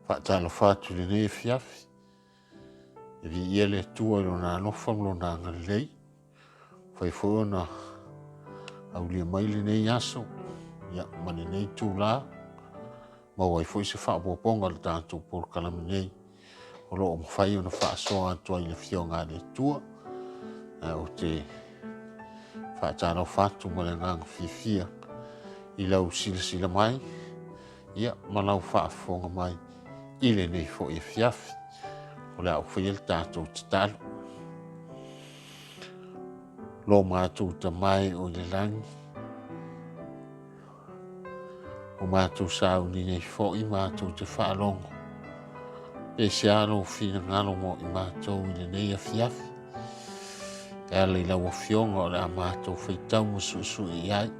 Faatalofa atu i lenei afiafi. E viia le Atua i lona alofa ma lona agalelei. Fai foi ona aulia mai lenei aso ia, ma lenei itula. Maua ai foi se faaopoopoga o le tatou polokalame nei o lo o mafai ona faasoa atu ai i le Afioga a le Atua. Ae ou te faatalofa atu ma le agaga fiafia i lau silasila mai ia, ma lau faafofoga mai i lenei foi afiafi. O le a ou faia le tatou tatalo. Lo matou Tama e o i le lagi, o matou sauni nei foi matou te faalogo, pe se a lou finagalo mo i matou i lenei afiafi. E ala i lau Afioga o le a matou faitau ma suesue i ai.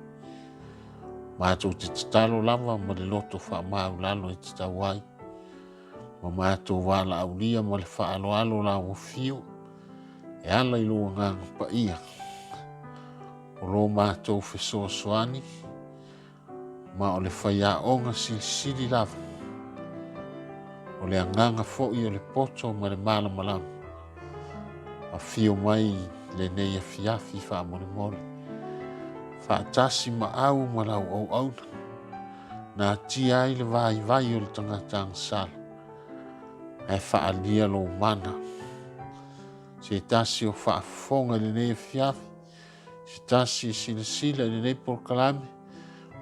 Matou te tatalo lava ma le loto faamaualalo e tatau ai, ma matou valaaulia ma le faaaloalo lau afio e ala i lou Agaga Paia o lo matou fesoasoani ma o le faiaoga silisili lava, o le agaga foi o le poto ma le malamalama. Afio mai lenei afiafi faamolemole, faatasi ma au ma lau auauna, natia ai le vaivai o le tagata agasala, ae faaalia lou mana. Se tasi o faafofoga i lenei afiafi, se tasi e silasila i lenei polokalame,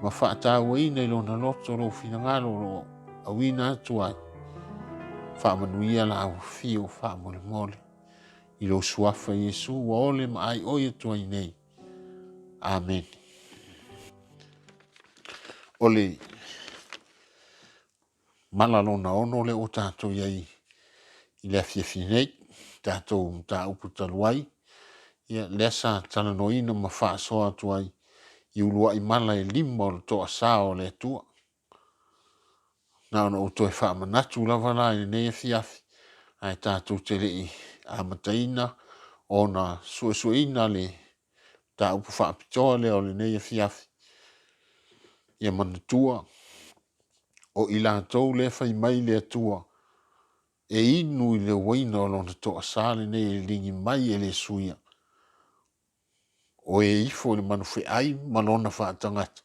ma faatauaina i lona loto lou finagalo o lo o auina atu ai. Faamanuia lau afio faamolemole i lou suafa Iesu ua ole ma aioi atu ai nei. Amene. O le mala lona ono lea ua tatou i ai i le afiafi nei, tatou mataupu talu ai, ia, lea sa talanoaina ma faasoa atu ai i uluai mala e lima o le toasa o le Atua. Na ona ou toe faamanatu lava la i lenei afiafi, ae tatou te le i amataina ona suesueina le mataupu faapitoa lea o lenei afiafi. Ia manatua, o i latou lea fai mai le Atua e inu i le uaina o lona toasa lenei e liligi mai e le suia, o e ifo i le manufeai ma lona faatagata,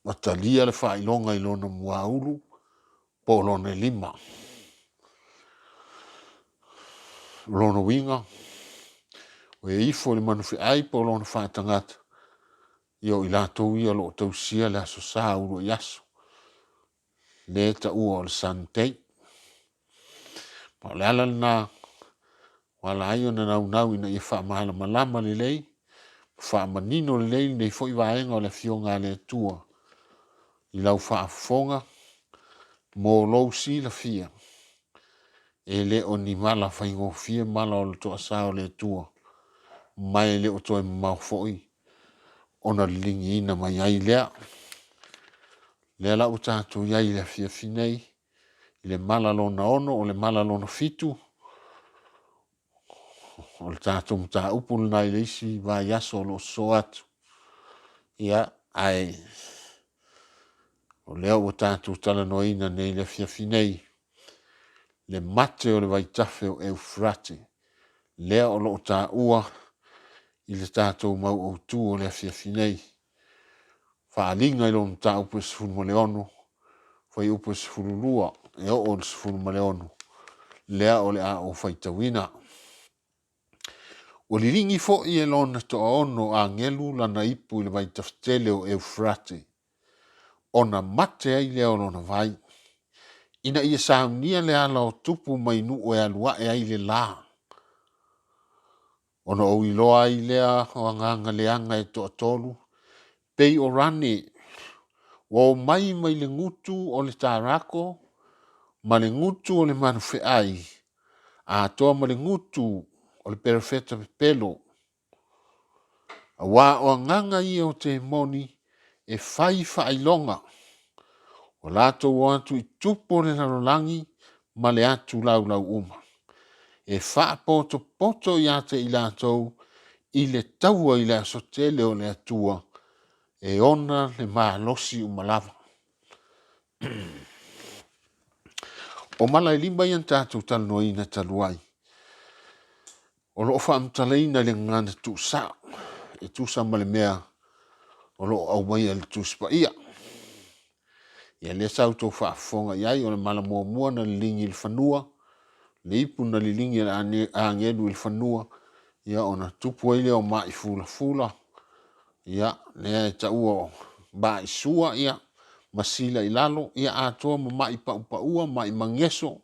ma talia le faailoga i lona muaulu po o lona lima. O lona uiga, o e ifo i le manufeai po o lona faatagata, ia o i latou ia o lo o tausia le Aso Sa uluai aso, lea e taua o le Sunday. Ma o le ala lena ua ala ai ona naunau ina ia faamalamalama lelei, faamanino lelei lenei foi vaega o le Afioga a le Atua i lau faafofoga mo lou silafia, e le o ni mala faigofie mala o le toasa o le Atua, ma e le o toe mamao foi ona liligiina mai ai lea. Lea la ua tatou i ai i le afiafi nei, i le mala lona ono, o le mala lona fitu, o le tatou mataupu lena i le isi vaiaso o lo o sosoo atu. Ia, ae o lea ua tatou talanoaina nei i le afiafi nei, le mate o le vaitafe o Eufrate, lea o lo o taua i le tatou mau autu o le afiafi nei. Faaaliga i lona mataupu e 16, fuaiupu e 12 e oo i le 16, lea o le a ou faitauina. Ua liligi foi e lona toaono agelu lana ipu i le vaitafe tele o Eufrate, ona mate ai lea o lona vai, ina ia saunia le ala o tupu mai nuu e alu ae ai le la. Ona ou iloa ai lea o agaga leaga e toatolu, pei o rane, ua omai mai le gutu o le tarako ma le gutu o le manufeai, atoa ma le gutu o le perofeta pepelo. Aua o agaga ia o temoni e fai faailoga, ua latou o atu i tupu o le lalolagi ma le atu laulau uma, e faapotopoto ia te i latou i le taua i le aso tele o le Atua e ona le malosi uma lava. O mala e lima ia na tatou talanoaina talu ai, o lo o faamatalaina i le gagana tuusao e tusa ma le mea o lo o aumaia i le Tusi Paia. Ia lea sa outou faafofoga i ai, o le mala muamua na liligi i le fanua, le ipu na liligi e le agelu i le fanua, ia ona tupu ai lea o mai fulafula, ia lea e taua o mai sua, ia ma sila i lalo, ia atoa ma mai paupaua, mai mageso,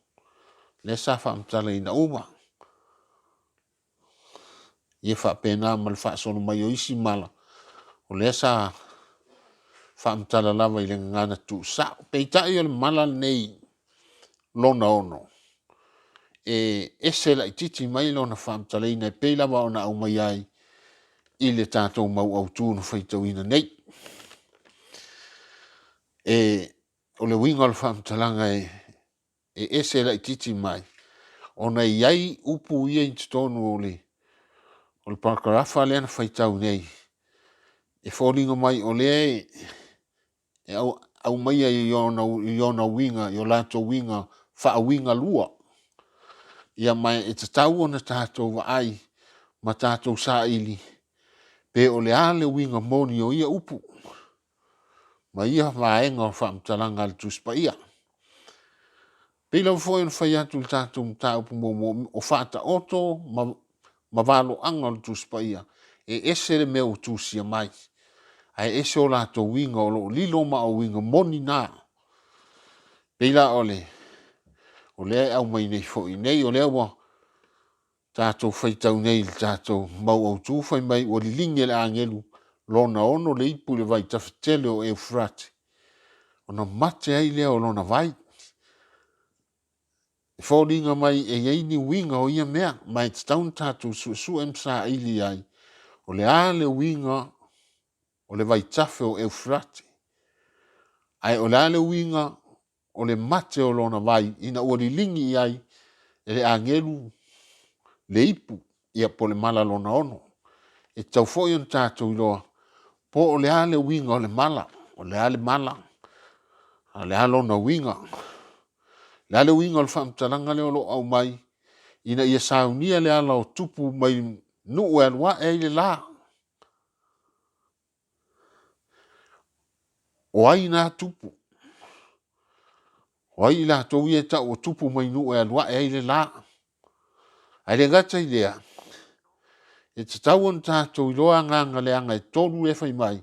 lea sa faamatalaina uma. Ia faapena ma le faasolo mai o isi mala, o lea sa faamatala lava i le gagana tuusao. Peitai o le mala lenei lona ono, e ese laititi mai lona faamatalaina e pei lava ona aumai ai i le tatou mau autu na faitauina nei. E, o le uiga o le faamatalaga e ese laititi mai, ona e i ai upu ia i totonu o le parakarafa lea na faitau nei, e foliga mai o lea e aumaia i ona uiga, i o latou uiga faauigalua. Ia ma e tatau ona tatou vaai ma tatou saili pe o le a le uiga moni o ia upu ma ia vaega o faamatalaga a le Tusi Paia. Pei lava foi ona fai atu i le tatou mataupu muamua, o Faataoto ma valoaga o le Tusi Paia, e ese le mea ua tusia mai, ae ese o latou uiga o lo o lilo ma o uiga moni na. Pei la o lea e aumai nei foi i inei, o lea ua tatou faitau nei i le tatou mau autu fai mai ua liligi e le agelu lona ono le ipu i le vaitafe tele o Eufirate, ona mate ai lea o lona vai. E foliga mai e i ai ni uiga o ia mea, ma e tatau ona tatou suesue ma saili i ai, o le a le uiga o le vaitafe o Eufirate, ae o le a le uiga o le mate o lona vai ina ua liligi i ai e le agelu le ipu, ia po o le mala lona ono. E tatau foi ona tatou iloa po o le a le uiga o le mala, o le a le mala, a o le a lona uiga. O le a le uiga o le faamatalaga lea o lo o aumai ina ia saunia le ala o tupu mai nuu e alu ae ai le la. O ai na tupu? O ai i latou ia e tau o tupu mai nuu e alu ae ai le la? Ae le gata i lea, e tatau ona tatou iloa agaga leaga e tolu lea e fai mai,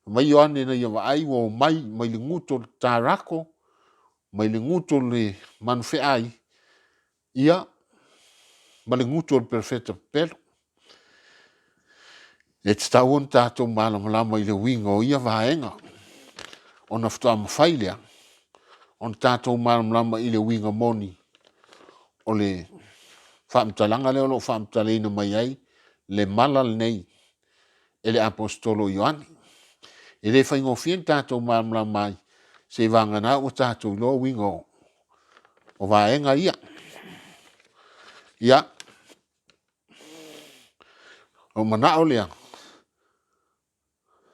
fai mai Ioane na ia vaai ua omai mai le gutu o le tarako, mai le gutu o le manufeai, ia ma le gutu o le perofeta pepelo. E tatau ona tatou malamalama i le uiga o ia vaega, ona faatoa mafai lea ona tatou malamalama i le uiga moni o le faamatalaga lea o lo o faamatalaina mai ai le mala lenei e le aposetolo o Ioane. E le faigofie ona tatou malamalama ai, seivagana ua tatou iloa uiga o vaega ia. Ia, ona ou manao lea,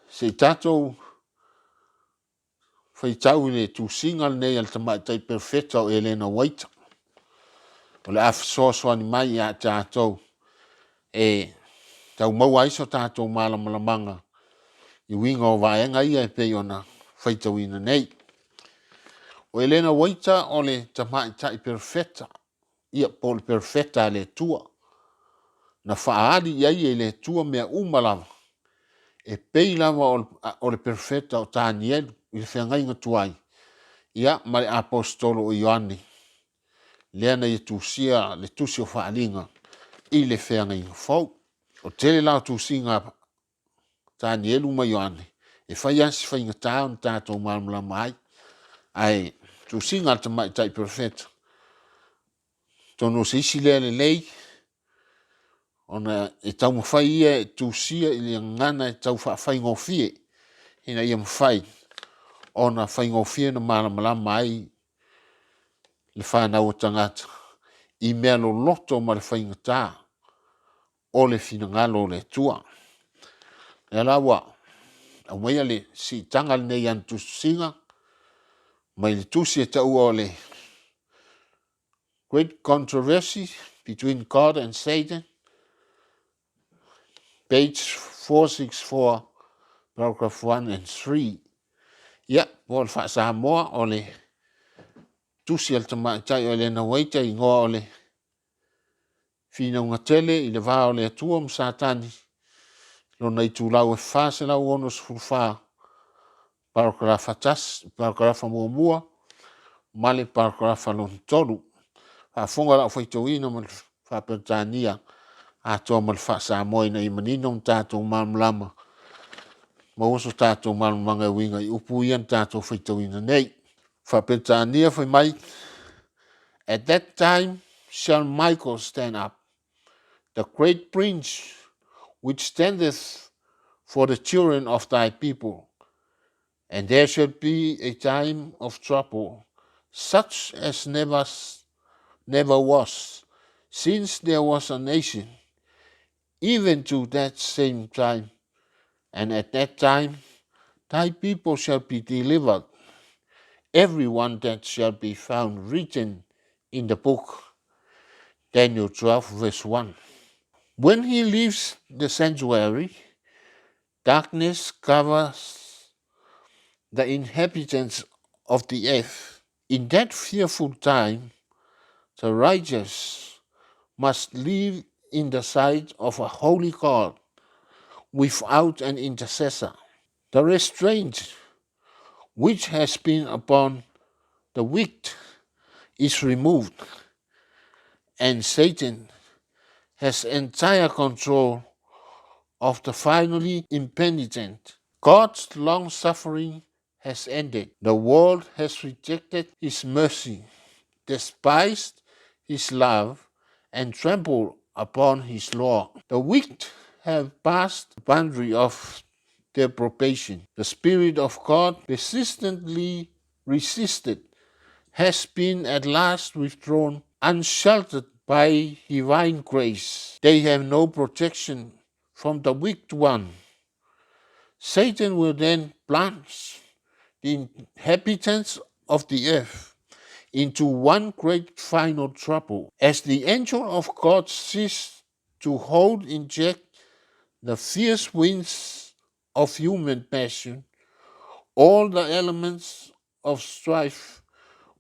se i tatou faitau i le tusiga lenei a le tamaitai perofeta o Elena Uaita, o le a fesoasoani mai ia tatou e tau maua ai so tatou malamalamaga i uiga o vaega ia e pei ona faitauina nei. O Elena Uaita o le tamaitai perofeta, ia po o le perofeta a le Atua, na faaali i ai e le Atua mea uma lava, e pei lava o le perofeta o Tanielu i le feagaiga tuai, ia ma le aposetolo o Ioane, lea na ia tusia le tusi o Faaaliga i le feagaiga fou. O le tele la o tusiga a Tanielu ma Ioane, e fai lava si faigata ona tatou malamalama ai, ae tusiga a le tamaitai perofeta, atonu o se isi lea lelei ona e taumafai ia e tusia i le gagana e tau faafaigofie ina ia mafai ona faigofie ona malamalama ai le fanau a tagata i mea loloto ma le faigata o le finagalo o le Atua. O lea la ua aumaia le siitaga lenei i ana tusitusiga mai le tusi e taua o le. Great Controversy Between God and Satan, page 464, paragraph 1 and 3. Ia, po o le faa-Samoa o le tusi a le tamaitai o Elena Waita igoa o le finauga tele i le va o le Atua ma Satani, lona itulau e 464, parakarafa 1, parakarafa muamua ma le parakarafa lona tolu. Faafofoga lau faitauina ma le faa-Peretania atoa ma le faa-Samoa ina ia manino ma tatou malamalama, maua so tatou malamalamaga e uiga i upu ia na tatou faitauina nei. Faa-Peretania fai mai, At that time shall Michael stand up, the great prince which standeth for the children of thy people, and there shall be a time of trouble, such as never, never was, since there was a nation, even to that same time. And at that time thy people shall be delivered, every one that shall be found written in the book. Daniel 12, verse 1. When he leaves the sanctuary, darkness covers the inhabitants of the earth. In that fearful time, the righteous must live in the sight of a holy God without an intercessor. The restraint which has been upon the wicked is removed, and Satan has entire control of the finally impenitent. God's long suffering has ended. The world has rejected his mercy, despised his love, and trampled upon his law. The wicked have passed the boundary of their probation. The Spirit of God, persistently resisted, has been at last withdrawn, unsheltered by divine grace. They have no protection from the wicked one. Satan will then plunge the inhabitants of the earth into one great final trouble. As the angel of God ceased to hold in check the fierce winds of human passion, all the elements of strife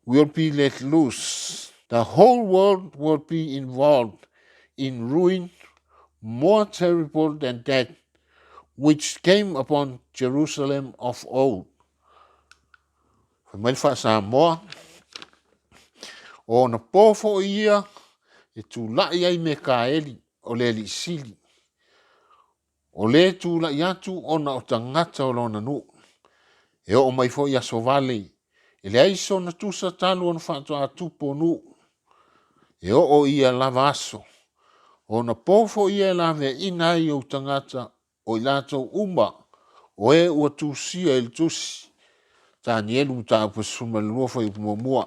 will be let loose. The whole world will be involved in ruin more terrible than that which came upon Jerusalem of old. Fai mai le faa-Samoa, o ona po foi ia e tulai ai Mekaeli o le Alii Sili, o le tulai atu ona o tagata o lona nuu. E oo mai foi aso vale, e leai sona tusa talu ona faatoa tupu o nuu. E oo ia lava aso, ona po foi ia e laveaiina ai ou tagata o i latou uma o e ua tusia i le tusi. Tanielu Mataupu 12 Fuaiupu 1.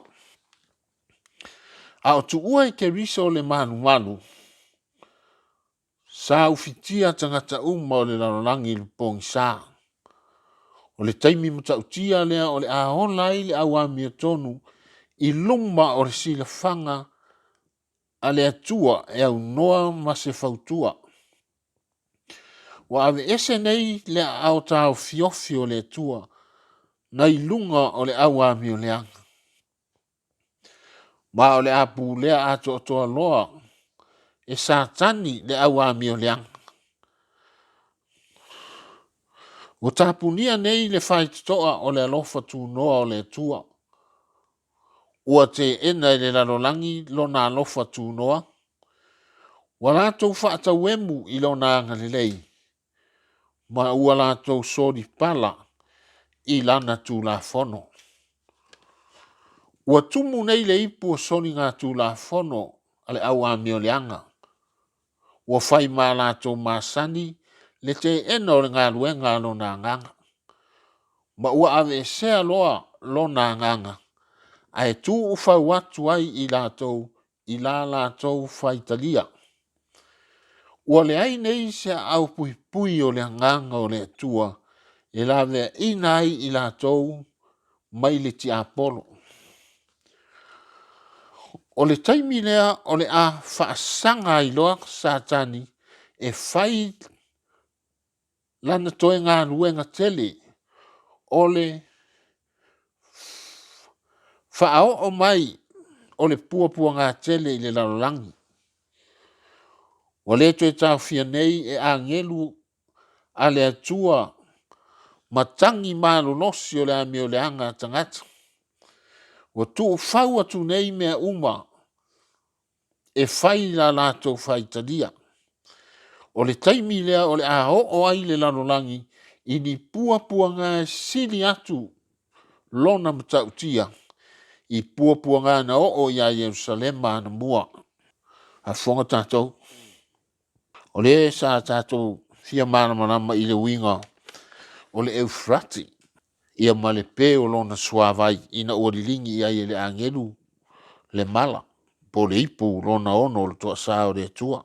A o tuua e Keriso le malumalu, sa ufitia tagata uma o le lalolagi i le pogisa. O le taimi matautia lea o le a ola ai le au amiotonu i luma o le silafaga a le Atua e aunoa ma se fautua. Ua aveese nei le aao taofiofi o le Atua nai luga o le au amioleaga. Ma o le a pulea atoatoa loa e Satani le au amioleaga. Ua tapunia nei le faitotoa o le alofa tunoa o le Atua. Ua teena e le lalolagi lona alofa tunoa. Ua latou faatauemu i lona agalelei, ma ua latou solipala i lana tulafono. Ua tumu nei le ipu o soligatulafono a le au amioleaga. Ua fai ma latou masani le teena o le galuega a lona agaga, ma ua aveesea loa lona agaga, ae tuufau atu ai i latou i la latou faitalia. Ua leai nei se aao puipui o le agaga o le Atua e laveaiina ai i latou mai le tiapolo. O le taimi lea o le a faasaga ai loa Satani e fai lana toe galuega tele o le faaoo mai o le puapuaga tele i le lalolagi. Ua le toe taofia nei e agelu a le Atua ma tagi malolosi o le amioleaga a tagata. Ua tuufau atu nei mea uma e fai la latou faitalia. O le taimi lea o le a oo ai le lalolagi i ni puapuaga e sili atu lona matautia i puapuaga na oo ia Ierusalema anamua. Faafofoga tatou, o lea sa tatou fia malamalama i le uiga o le Eufrate, ia ma le pe o lona suavai ina ua liligi i ai e le agelu le mala po o le ipu lona ono o le toasa o le Atua.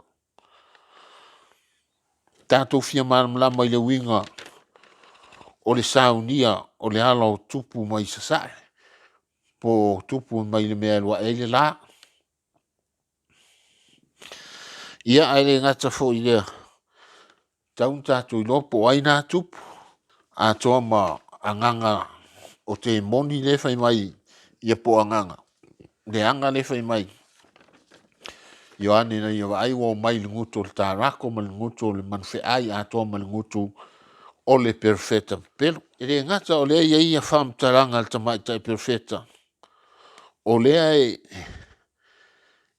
Tatou fia malamalama i le uiga o le saunia o le ala o tupu mai sasae, po o tupu mai le mea e alu ae ai le la. Ia, ae le gata foi i lea, tau na tatou iloa po o ai na tupu, atoa ma agaga o temoni lea e fai mai ia po o agaga leaga lea e fai mai Ioane na ia vaai ua omai i le gutu o le tarako ma le gutu o le manufeai atoa ma le gutu o le perofeta pepelo. E le gata o lea e i ai ia faamatalaga a le tamaitai perofeta, o lea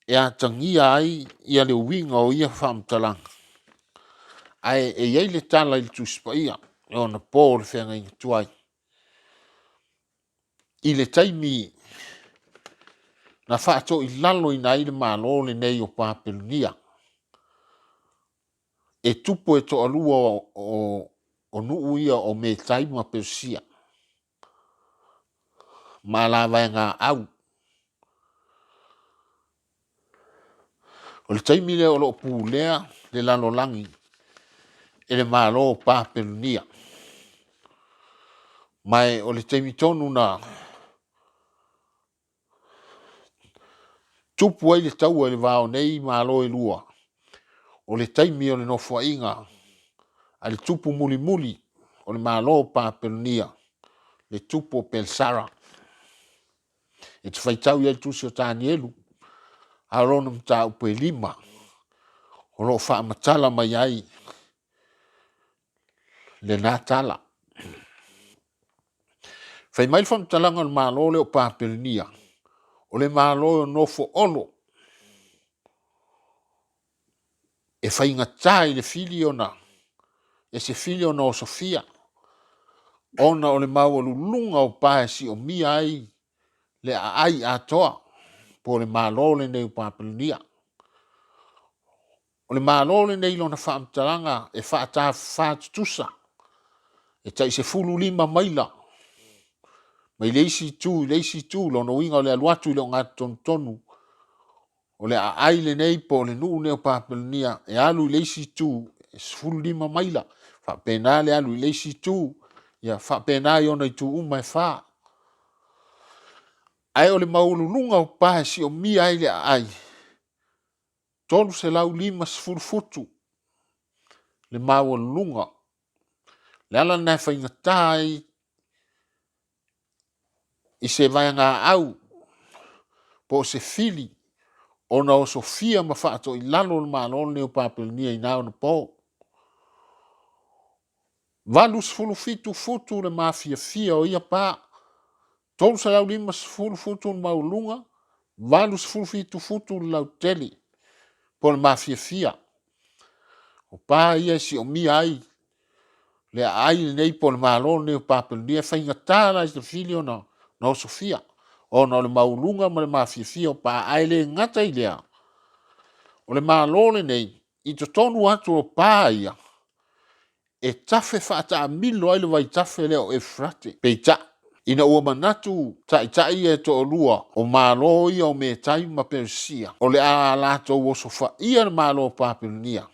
e atagia ai ia le uiga o ia faamatalaga, ae e i ai le tala i le Tusi Paia i ona po o le feagaiga tuai, i le taimi na faatoilaloina ai le Malo lenei o Papelonia, e tupu e toalua o nuu ia o Metai ma Peresia, ma alavaegaau. O le taimi lea o lo o pulea le lalolagi e le Malo o Papelonia. Ma o le taimi tonu na tupu ai le taua i le va o nei Malo e lua, o le taimi o le nofoaiga a le tupu mulimuli o le Malo o Papelonia, le tupu o Pelsara. E te faitau i ai i le tusi o Tanielu, a o lona mataupu e 5, o lo o faamatala mai ai lena tala. Fai mai le faamatalaga o le Malo lea o Papelonia, o le Malo e nofo olo, e faigata i le fili ona, e se fili ona osofia, ona o le maualuluga o pa e siomia ai le aai atoa, po o le Malo lenei o Papelonia. O le Malo lenei i lona faamatalaga e faatafafa tutusa, e tai 15 maila mai le isi itu i le isi itu, lona uiga o le alu atu i le ogatotonu o le aai lenei po o le nuu lenei o Papelonia e alu i le isi itu e 15 maila, faapena le alu i le isi itu, ia faapena i ona itu uma e fa. Ae o le maualuluga o pa e siomia ai le aai, 350 futu le maualuluga. O le ala lena e faigata ai i se vaegaau po o se fili ona osofia ma faatoilalo le Malo lenei o Papelonia i na ona po. 87 futu le mafiafia o ia pa, 350 futu le maualuga, 87 futu le lautele po o le mafiafia. O pa ia e siomia ai le aai lenei po o le Malo lenei o Papelonia. E faigata la i se fili ona osofia ona o le maualuga ma le mafiafia o pa. Ae le gata i lea, o le Malo lenei i totonu atu o pa ia, e tafe faataamilo ai le vaitafe lea o Eufrate. Peitai, ina ua manatu taitai ia e toalua o Malo ia o Metai ma Peresia, o le a latou osofaia le Malo o Papelonia,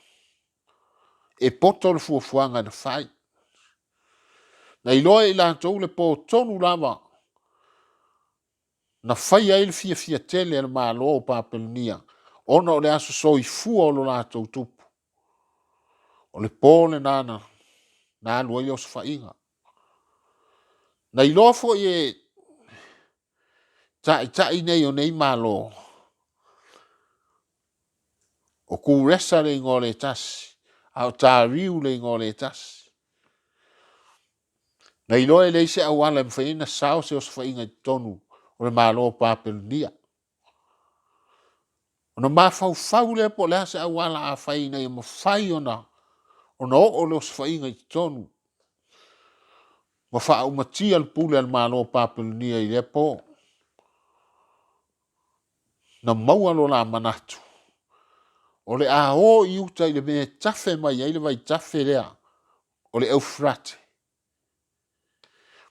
e poto le fuafuaga na fai. Na iloa e i latou le po tonu lava Na faia ai le fiafia tele a le Malo o Papelonia ona o le aso soifua o lo latou tupu. O le po lena na, na alu ai le osofaiga. Na iloa foi e taitai nei o nei Malo, o Kuresa le igoa o le tasi, a o Tariu le igoa o le tasi. Na iloa e leai se auala e mafai ai ona sao se osofaiga i totonu o le Malo o Papelonia. Ona mafaufau lea po o le a se auala a fai ina ia mafai ona oo le osofaiga i totonu ma faaumatia le pule a le Malo o Papelonia i lea po. Na maua lo la manatu, o le a o i uta i le mea e tafe mai ai le vaitafe lea o le Eufrate,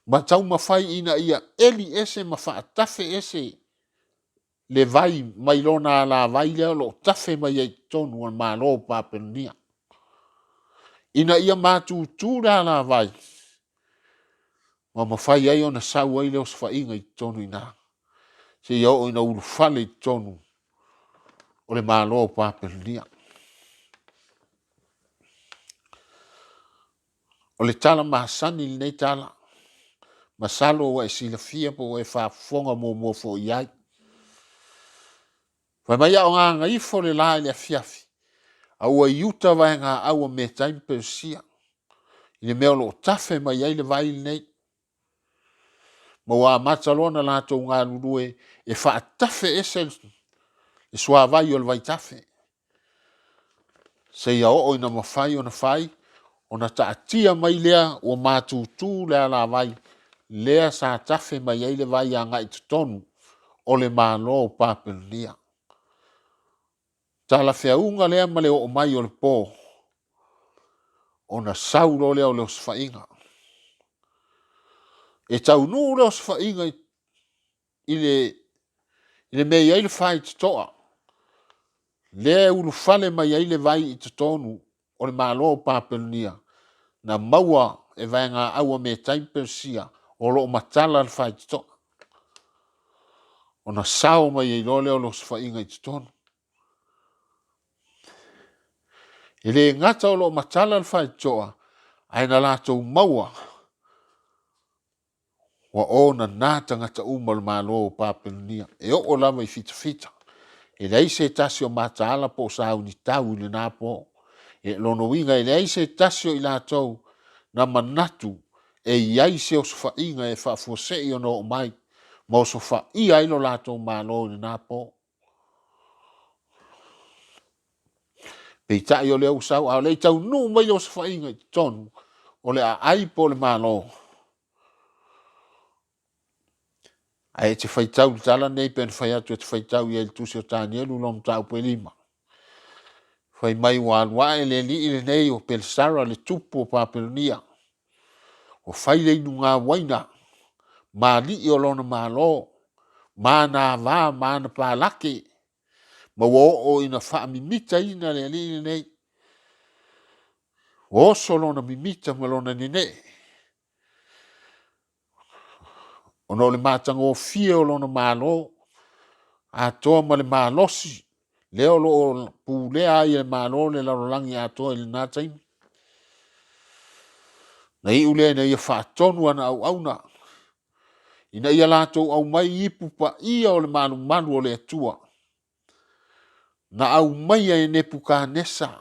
ma taumafai ina ia eli ese ma faatafe ese le vai mai lona alavai lea o lo o tafe mai ai i totonu o le Malo o Papelonia, ina ia matutu le alavai ma mafai ai ona sau ai le osofaiga i totonu i ina, seia oo ina ulufale i totonu o le Malo o Papelonia. O le tala masani lenei tala, masalo ua e silafia po ua e faafofoga muamua foi i ai. Fai mai a o gagaifo le la i le afiafi, a ua i uta vaegaau a Metai ma Peresia i le mea o lo o tafe mai ai le vai lenei. Ma ua amata loa ona latou galulue e faatafe ese le suavai o le vaitafe, seia oo ina mafai ona fai ona taatia mai lea ua matutu le alavai lea sa tafe mai ai le vai agai i totonu o le Malo o Papelonia. Talafeauga lea ma le oo mai o le po, ona sau loa lea o le osofaiga. E taunuu le osofaiga i le mea e i ai le faitotoa lea e ulufale mai ai le vai i totonu o le Malo o Papelonia, na maua e vaegaau a Metai ma Peresia o lo o matala le faitotoa, ona sao mai ai loa lea o le osofaiga i totonu. E le gata o lo o matala le faitotoa, ae na latou maua ua onana tagata uma o le Malo o Papelonia, e oo lava i fitafita. E leai se tasi o mataala po o sauni tau i lena po. O lona uiga e leai se tasi o i latou na manatu e i ai se osofaiga e faafuasei ona oo mai ma osofaia ai lo latou Malo i lena po. Peitai o lea ua sau, a o le i taunuu mai le osofaiga i totonu o le aai po o le Malo. Ae e te faitau i le tala lenei pei ona fai atu e te faitau i ai i le tusi o Tanielu lona mataupu e 5. Fai mai ua alu ae le alii lenei o Pelesara le tupu o Papelonia, ua fai le inuga uaina ma alii o lona Malo, ma ana ava ma ana palake, ma ua oo ina faamimitaina le alii lenei. Ua oso lona mimita ma lona nenee ona o le matagofie o lona Malo atoa ma le malosi lea o lo o pulea ai e le Malo le lalolagi atoa i lena taimi. Na iu lea ina ia faatonu ana auauna ina ia latou aumai ipu paia o le malumalu o le Atua na aumaia e Nepukanesa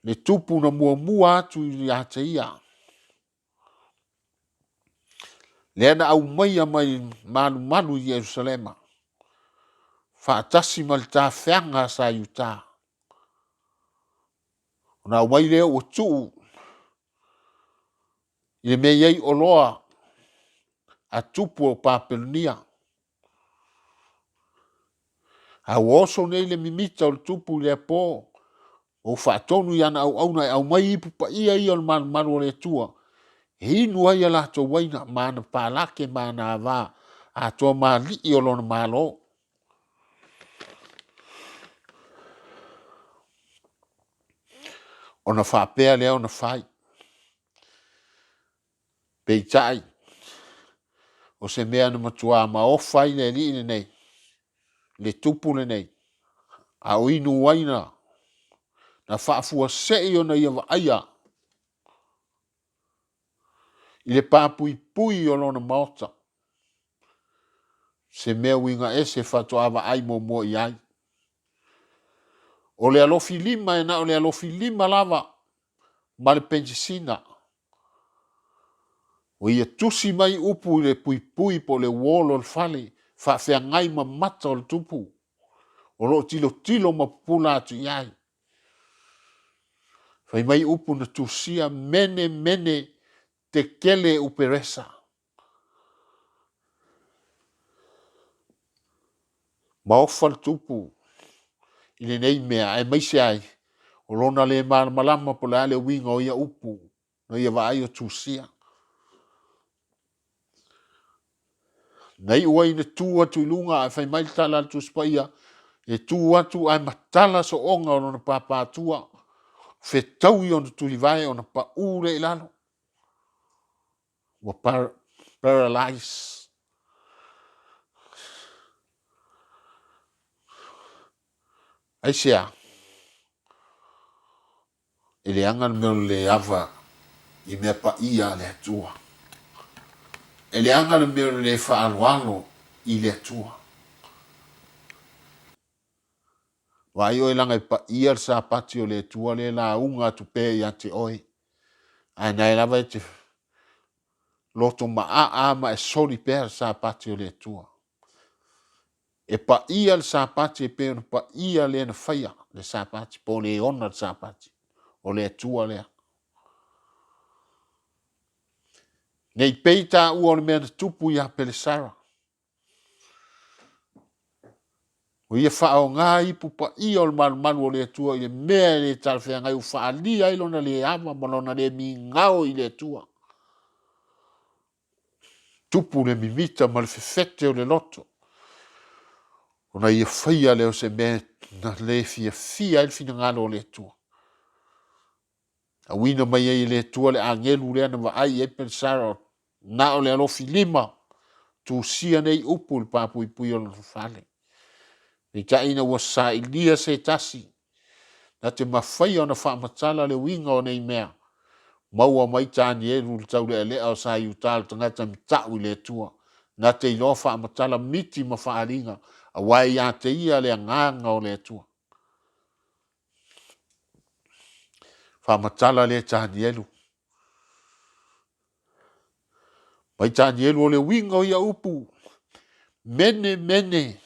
le tupu na muamua atu ia te ia, lea na aumaia mai malumalu i Ierusalema faatasi ma le tafeaga a sa Iuta. Ona aumai lea ua tuu i le mea e i ai oloa a tupu o Papelonia. A ua oso nei le mimita o le tupu i lea po, ua faatonu i ana auauna e aumai ipu paia ia o le malumalu o le Atua e inu ai a latou uaina ma ana palake ma ana ava atoa ma alii o lona Malo. Ona faapea lea ona fai. Peitai, O se mea na matuā maofa ai le alii lenei, le tupu lenei, a o inu uaina, na faafuasei ona ia vaaia i le papuipui o lona maota, se mea uiga ese faatoa vaai muamua i ai. O le alofi lima e na o le alofi lima lava ma le penisina. Ua ia tusi mai upu i le puipui po o le wall o le fale, faafeagai ma mata o le tupu o lo o tilotilo ma pupula atu i ai. Fai mai upu na tusia, Mene, Mene, Tekele Uperesa. Maofa le tupu i lenei mea, aemaise ai o lona le malamalama po o le a le uiga o ia upu na ia vaai o tusia. Na iu ai ina tu atu i luga ae fai mai le tala a le Tusi Paia, e tu atu ae matala soona o lona papaatua, fetaui ona tulivae ona pau lea i lalo. Ua paralyze. Aisea? E leaga le mea o le le ava i mea paia a le Atua. E leaga le mea o le le faaaloalo i le Atua. Vaai oe leaga e paia le Sapati o le Atua lea e lauga atu pea ia te oe, ae na lava e te loto maaa ma e soli pea le Sapati o le Atua. E paia le Sapati e pei ona paia le na faia le Sapati, po o le ona le Sapati, o le Atua lea. Ne i pei taua o le mea na tupu ia Pelesara. Ua ia faaaoga ipu paia o le malumalu o le Atua i le mea e le talafeagai ua faaalia ai lona le ava ma lona le migao i le Atua. Tupu le mimita ma le fefete o le loto, ona ia faia lea o se mea na le fiafia ai le finagalo o le Atua. Auina mai ai e le Atua le agelu lea na vaai i ai Pelesara, na o le alofi lima, tusia nei upu i le papuipui o lona fale. Peitai ina ua sailia se tasi, na te mafaia ona faamatala le uiga o nei mea, maua mai Tanielu le taulealea o sa Iuta le tagata matau i le Atua, na te iloa faamatala miti ma faaaliga, aua e ia te ia le agaga o le Atua. Faamatala lea Tanielu. Mai Tanielu o le uiga o ia upu, mene, mene,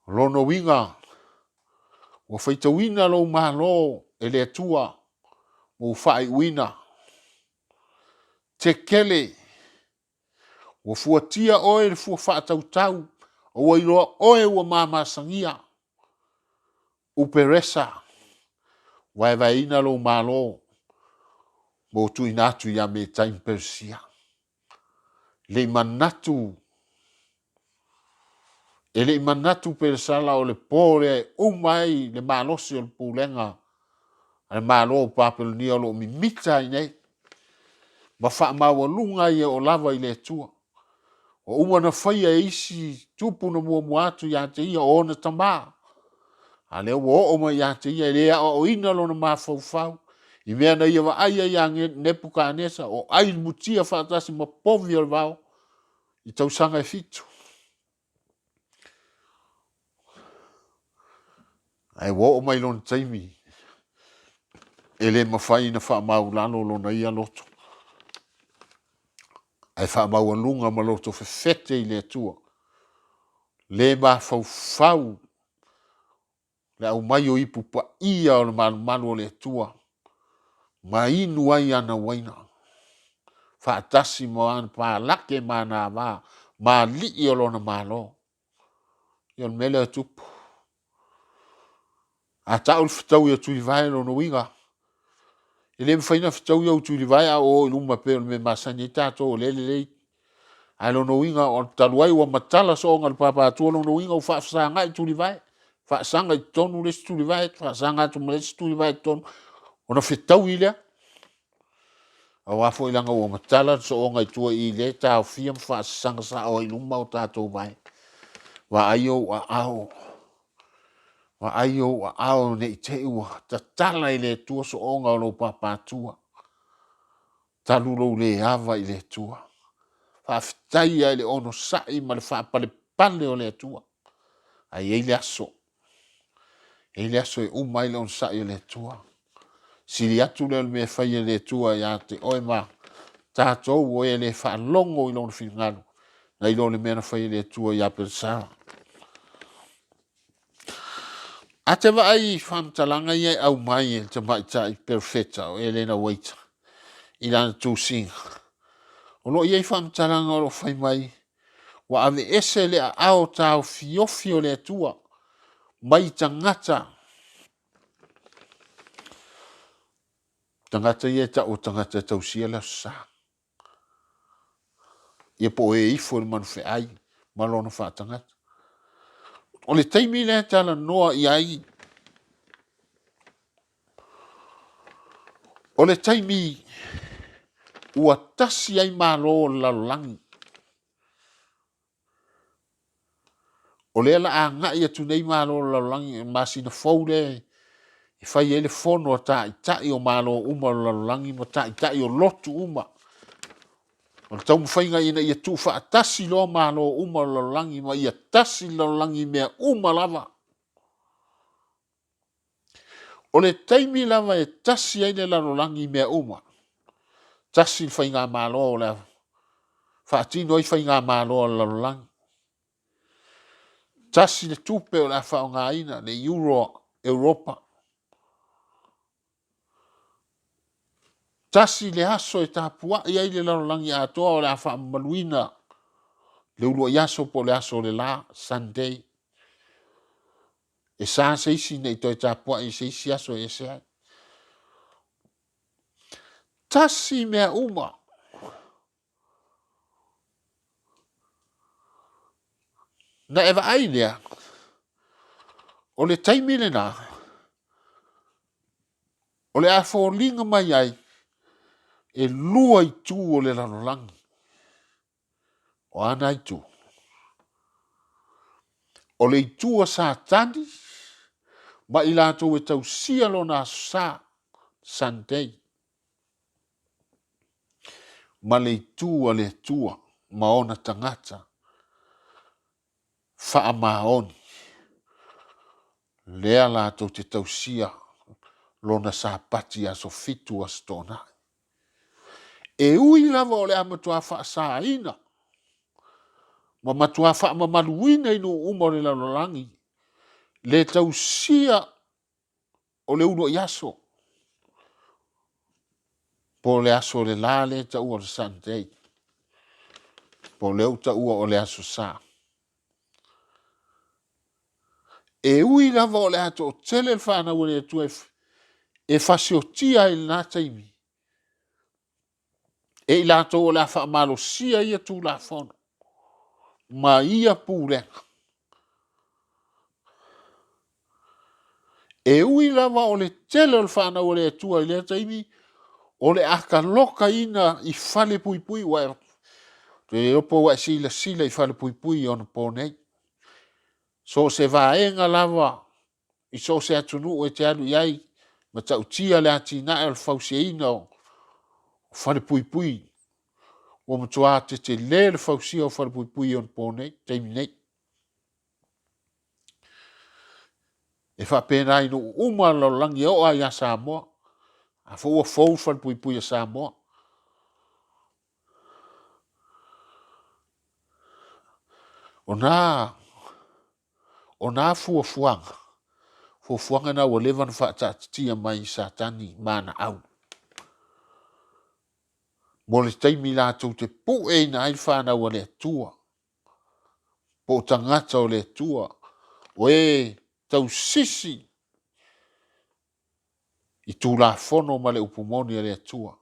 O lona uiga, ua faitauina lou Malo e le Atua ma ua faaiuina. Tekele, ua fuatia oe i le fua faatautau, ua iloa oe ua mamasagia. Uperesa, vaevaeina lou Malo ma ua tuuina atu ia Metai ma Peresia. Le i manatu E le i manatu Pelesala o le po lea e uma ai le malosi o le pulega a le Malo o Papelonia o lo o mimita ai nei ma faamaualuga ai e oo lava i le Atua. Ua uma ona faia e isi tupu na muamua atu ia te ia o ona tama, a lea ua oo mai ia te ia, e le aoaoina lona mafaufau i mea na ia vaai ai ia Nepukanesa o ai le mutia faatasi ma povi o le vao i tausaga e fitu. Ae ua oo mai lona taimi e le mafai ona faamaulalo lona ia loto, ae faamaualuga ma loto fefete i le Atua, le mafaufau le aumai o ipu paia o le malumalu o le Atua ma inu ai ana uaina faatasi ma ana palake ma ana ava ma alii o lona Malo. Ia o le mea lea e tupu. A tau le fetaui o Tulivae, lona uiga, e le mafai ona fetaui au Tulivae a o o i luma pei o le mea e masani ai tatou o lea e lelei. Ae lona uiga, talu ai ua matala soona e le Papa-atua, lona uiga ua faafesagai Tulivae, faasaga i totonu le isi Tulivae, faasaga atu ma le isi Tulivae i totonu, ona fetaui lea. Aua foi leaga ua matala le sooga i tua i i lea e taofia ma faasasaga sao ai i luma o tatou vae. Vaai ou aao, vaai ou aao ne i te i ua tatala i le Atua sooga o lou papaatua, talu lou le ava i le Atua. Faafetai lava i le onosai ma le faapalepale o le Atua, ae i ai le aso, e i ai le aso e uma ai le onosai o le Atua. Sili atu lea o le mea e fai e le Atua ia te oe ma tatou o e le faalogo i lona finagalo, nai lo le mea na fai e le Atua ia Pelesara. A te vaai i faamatalaga ia e aumai e le tamaitai perofeta o Elena Uaita i lana tusiga, o lo o i ai faamatalaga o lo o fai mai ua aveese le aao taofiofi o le Atua mai tagata, tagata ia e tau o tagata e tausia le Aso Sa, ia po o e ifo i le manufeai ma lona faatagata. O le taimi lea e talanoa i ai, o le taimi ua tasi ai Malo o le lalolagi. O lea la agai atu nei Malo o le lalolagi i le masina fou lea e fai ai le fono a taitai o Malo uma o le lalolagi ma taitai o lotu uma. O le taumafaiga ina ia tuufaatasi loa Malo uma o le lalolagi ma ia tasi le lalolagi i mea uma lava. O le taimi lava e tasi ai le lalolagi i mea uma, tasi le faigamalo o le a faatino ai faigamalo a le lalolagi, tasi le tupe o le a faaaogaina, le euro Europa, tasi le aso e tapuai ai le lalolagi atoa o le a faamamaluina le uluai aso po o le aso o le la, Sunday. E sa se isi ne i toe tapuai i se isi aso e ese ai. Tasi mea uma. Na e vaai lea, o le taimi lena, o le a foliga mai ai e lua itu o le lalolagi. O a na itu? O le itu a Satani ma i latou e tausia lona aso sa, Sunday, ma le itu a le Atua ma ona tagata faamaoni, lea latou te tausia lona Sapati aso fitu aso Toonai. E ui lava o le a matua faasaina ma matua faamamaluina i nuu uma o le lalolagi le tausia o le uluai aso po o le aso o le la lea e taua o le Sunday, po o lea ua taua o le aso Sa. E ui lava o le a toatele le fanau a le Atua e fasiotia ai i lena taimi, e i latou o le a faamalosia ia Tulafono ma ia pulega. E ui lava o le tele o le fanau a le Atua i lea taimi, o le a talokaina i fale puipui, ua e te iloa po ua e silasila i fale puipui i ona po nei. So o se vaega lava i so o se atunuu e te alu i ai, matautia le atinae o le fausiaina o falepuipui. Ua matua tetele le fausia o falepuipui i ona po nei, taimi nei. E faapena i nuu uma o le lalolagi e oo lava ia Samoa. A foi ua fou le falepuipui a Samoa. O na, o na fuafuaga, fuafuaga na ua leva ona faataatitia mai e Satani ma ana au. Mo le taimi latou te pueina ai le fanau a le Atua, po o tagata o le Atua, o e tausisi i Tulafono ma le upu moni a le Atua,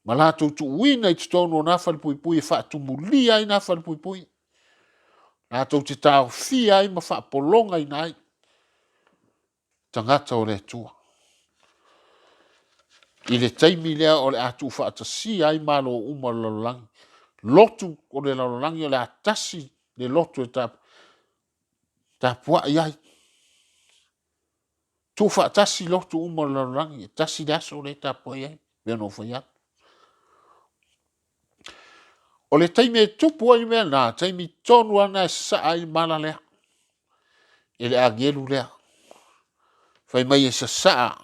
ma latou tuuina i totonu o na falepuipui e faatumulia ai na falepuipui, latou te taofia ai ma faapologaina ai tagata o le Atua. I le taimi lea o le a tuufaatasia ai malo uma o le lalolagi, lotu o le lalolagi o le a tasi le lotu e tapuai ai. Tuufaatasi lotu uma o le lalolagi, e tasi le aso lea e tapuai ai, pei ona ou fai atu. O le taimi e tupu ai le mea lena, taimi tonu lava lena e sasaa ai le mala lea e le agelu lea. Fai mai e sasaa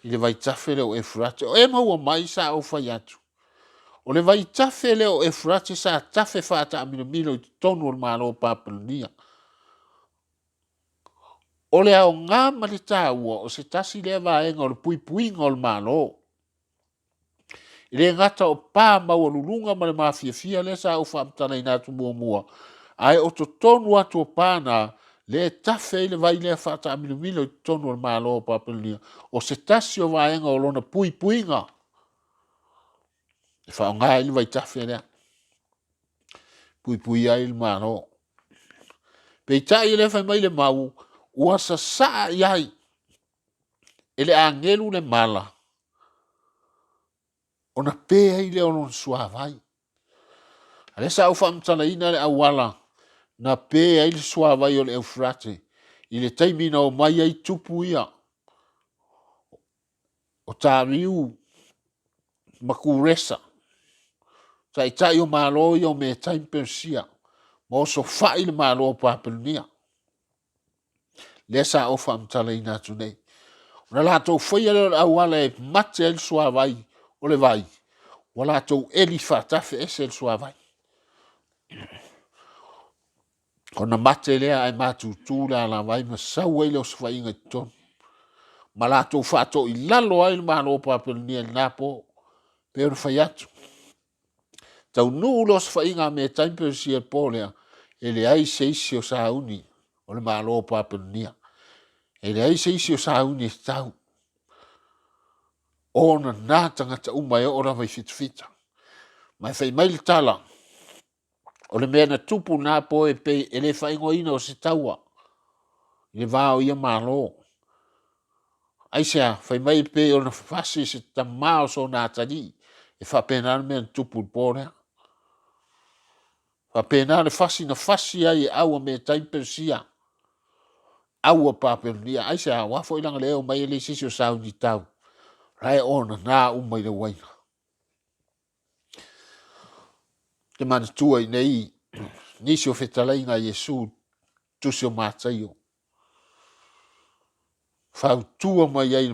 i le vaitafe lea o Eufurate. O e maua mai sa ou fai atu, o le vaitafe lea o Eufurate sa tafe faataamilomilo i totonu o le Malo o Papelonia. O le aoga ma le taua o se tasi lea vaega o le puipuiga o le Malo. E le gata o pa maualuluga ma le mafiafia lea sa ou faamatalaina atu muamua, ae o totonu atu o pa na, lea e tafe ai le vai lea faataamilomilo i totonu o le Malo o Papelonia, o se tasi o vaega o lona puipuiga e faaaoga ai le vaitafe lea, puipuia ai le Malo. Peitai o lea e fai mai le mau, ua sasaa i ai e le agelu le mala, ona pe ai lea o lona suavai. A lea sa ou faamatalaina le auala na pe ai le suavai o le Eufurate i le taimi na omai ai tupu ia o Tariu ma Kuresa, taitai o Malo ia o Metai ma Peresia, ma osofai le Malo o Papelonia. Lea sa ou faamatalaina atu nei. Ona latou faia lea o le auala e mate ai le suavai o le vai, ua latou eli faatafe ese le suavai. Ona mate lea ae matutu le alavai ma sau ai le osofaiga i totonu. Ma latou faatoilalo ai le Malo o Papelonia i lena po. Pei ona fai atu, taunuu le osofaiga a Metai ma Peresia i le po lea, e leai se isi o sauni o le Malo o Papelonia. E leai se isi o sauni e tau. Ona na tagata uma e oo lava i fitafita. Ma e fai mai le tala, o le mea na tupu na po e pei e le faaigoaina o se taua i le va o ia Malo. Aisea? Fai mai e pei ona fasi e se tama o sona atalii. E faapena le mea na tupu i le po lea. Faapena le fasi na fasi ai e au a Metai ma Peresia, au a Papelonia. Aisea? Aua foi leaga lea e omai e leai se isi o sauni tau, la e onana uma i le uaina. Te manatua i nei nisi o fetalaiga a Iesu, tusi o Mataio, fautua mai ai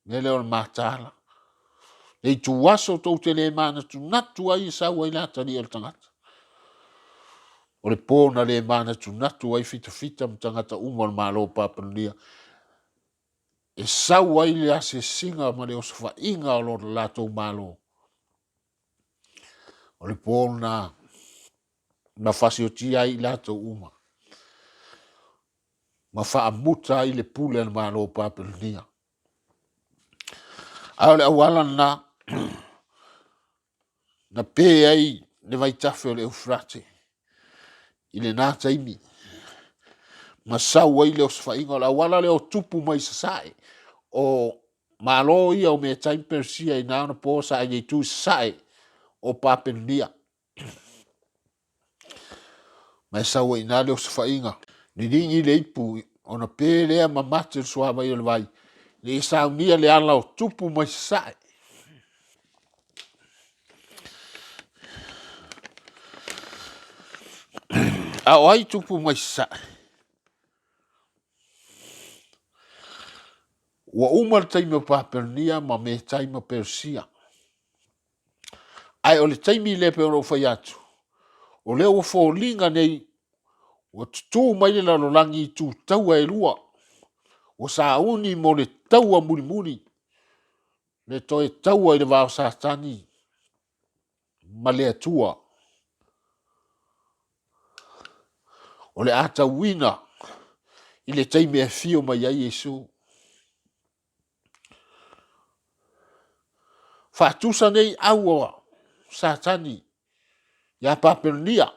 mea lea o le mataala. Le ituaso tou te le manatunatu ai e sau ai le atalii o le tagata. O le po na le manatunatu ai fitafita ma tagata uma o le Malo o Papelonia e sau ai le asiasiga ma le osofaiga o lo latou Malo. O le po na na fasiotia ai i latou uma ma faamuta ai le pule a le Malo o Papelonia. A o le auala lena na pe ai le vaitafe o le Eufurate i lena taimi ma sau ai le osofaiga. O le auala lea o tupu mai sasae o Malo ia o Metai ma Peresia i na ona po sa i le itu i sasae o Papelonia. Ma e sau ai i ina le osofaiga. Liligi le ipu ona pe lea ma mate le suavai o le vai, ina ia saunia le ala o tupu mai sasae. A o ai tupu mai sasae? Ua uma le taimi o Papelonia ma Metai ma Peresia. Ae o le taimi lea pei ona ou fai atu, o lea ua foliga nei ua tutū mai le lalolagi i itu taua e lua. Ua sauni mo le taua mulimuli, le toe taua i le va o Satani ma le Atua. O le a tauina i le taimi e afio mai ai Iesu. Faatusa nei au o Satani ia Papelonia.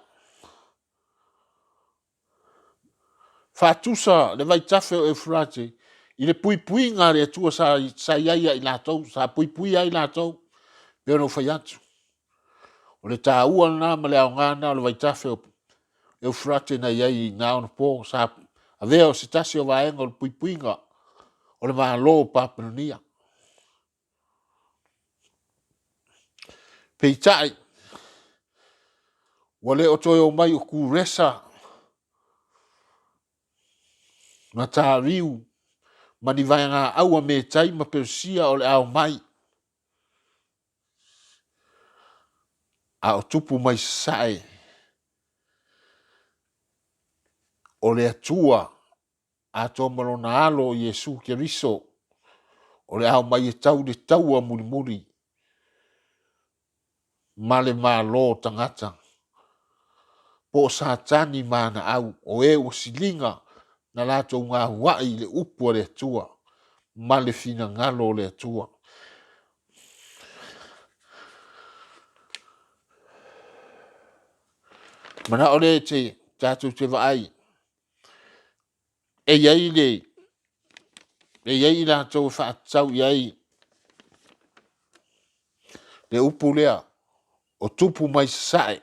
Faatusa le vaitafe o Eufurate i le puipuiga a le Atua sa, sa i ai ia i latou, sa puipuia ai latou, pei ona ou fai atu. O le taua lena ma le aoga lena o le vaitafe o Eufrate na i ai i na onapo, sa avea o se tasi o vaega o le puipuiga o le Malo o Papelonia. Peitai, ua le o toe omai o Kuresa ma Tariu ma ni vaegaau a Metai ma Peresia o le a omai, a o tupu mai sasae o le Atua atoa ma lona Alo o Iesu Keriso o le a omai e tau le taua mulimuli ma le Malo o tagata, po o Satani ma ana au, o e ua siliga na latou gauai i le upu a le Atua ma le finagalo o le Atua. Manao lea te tatou te vaai e i ai le e i ai i latou e faatatau i ai le upu lea o tupu mai sasae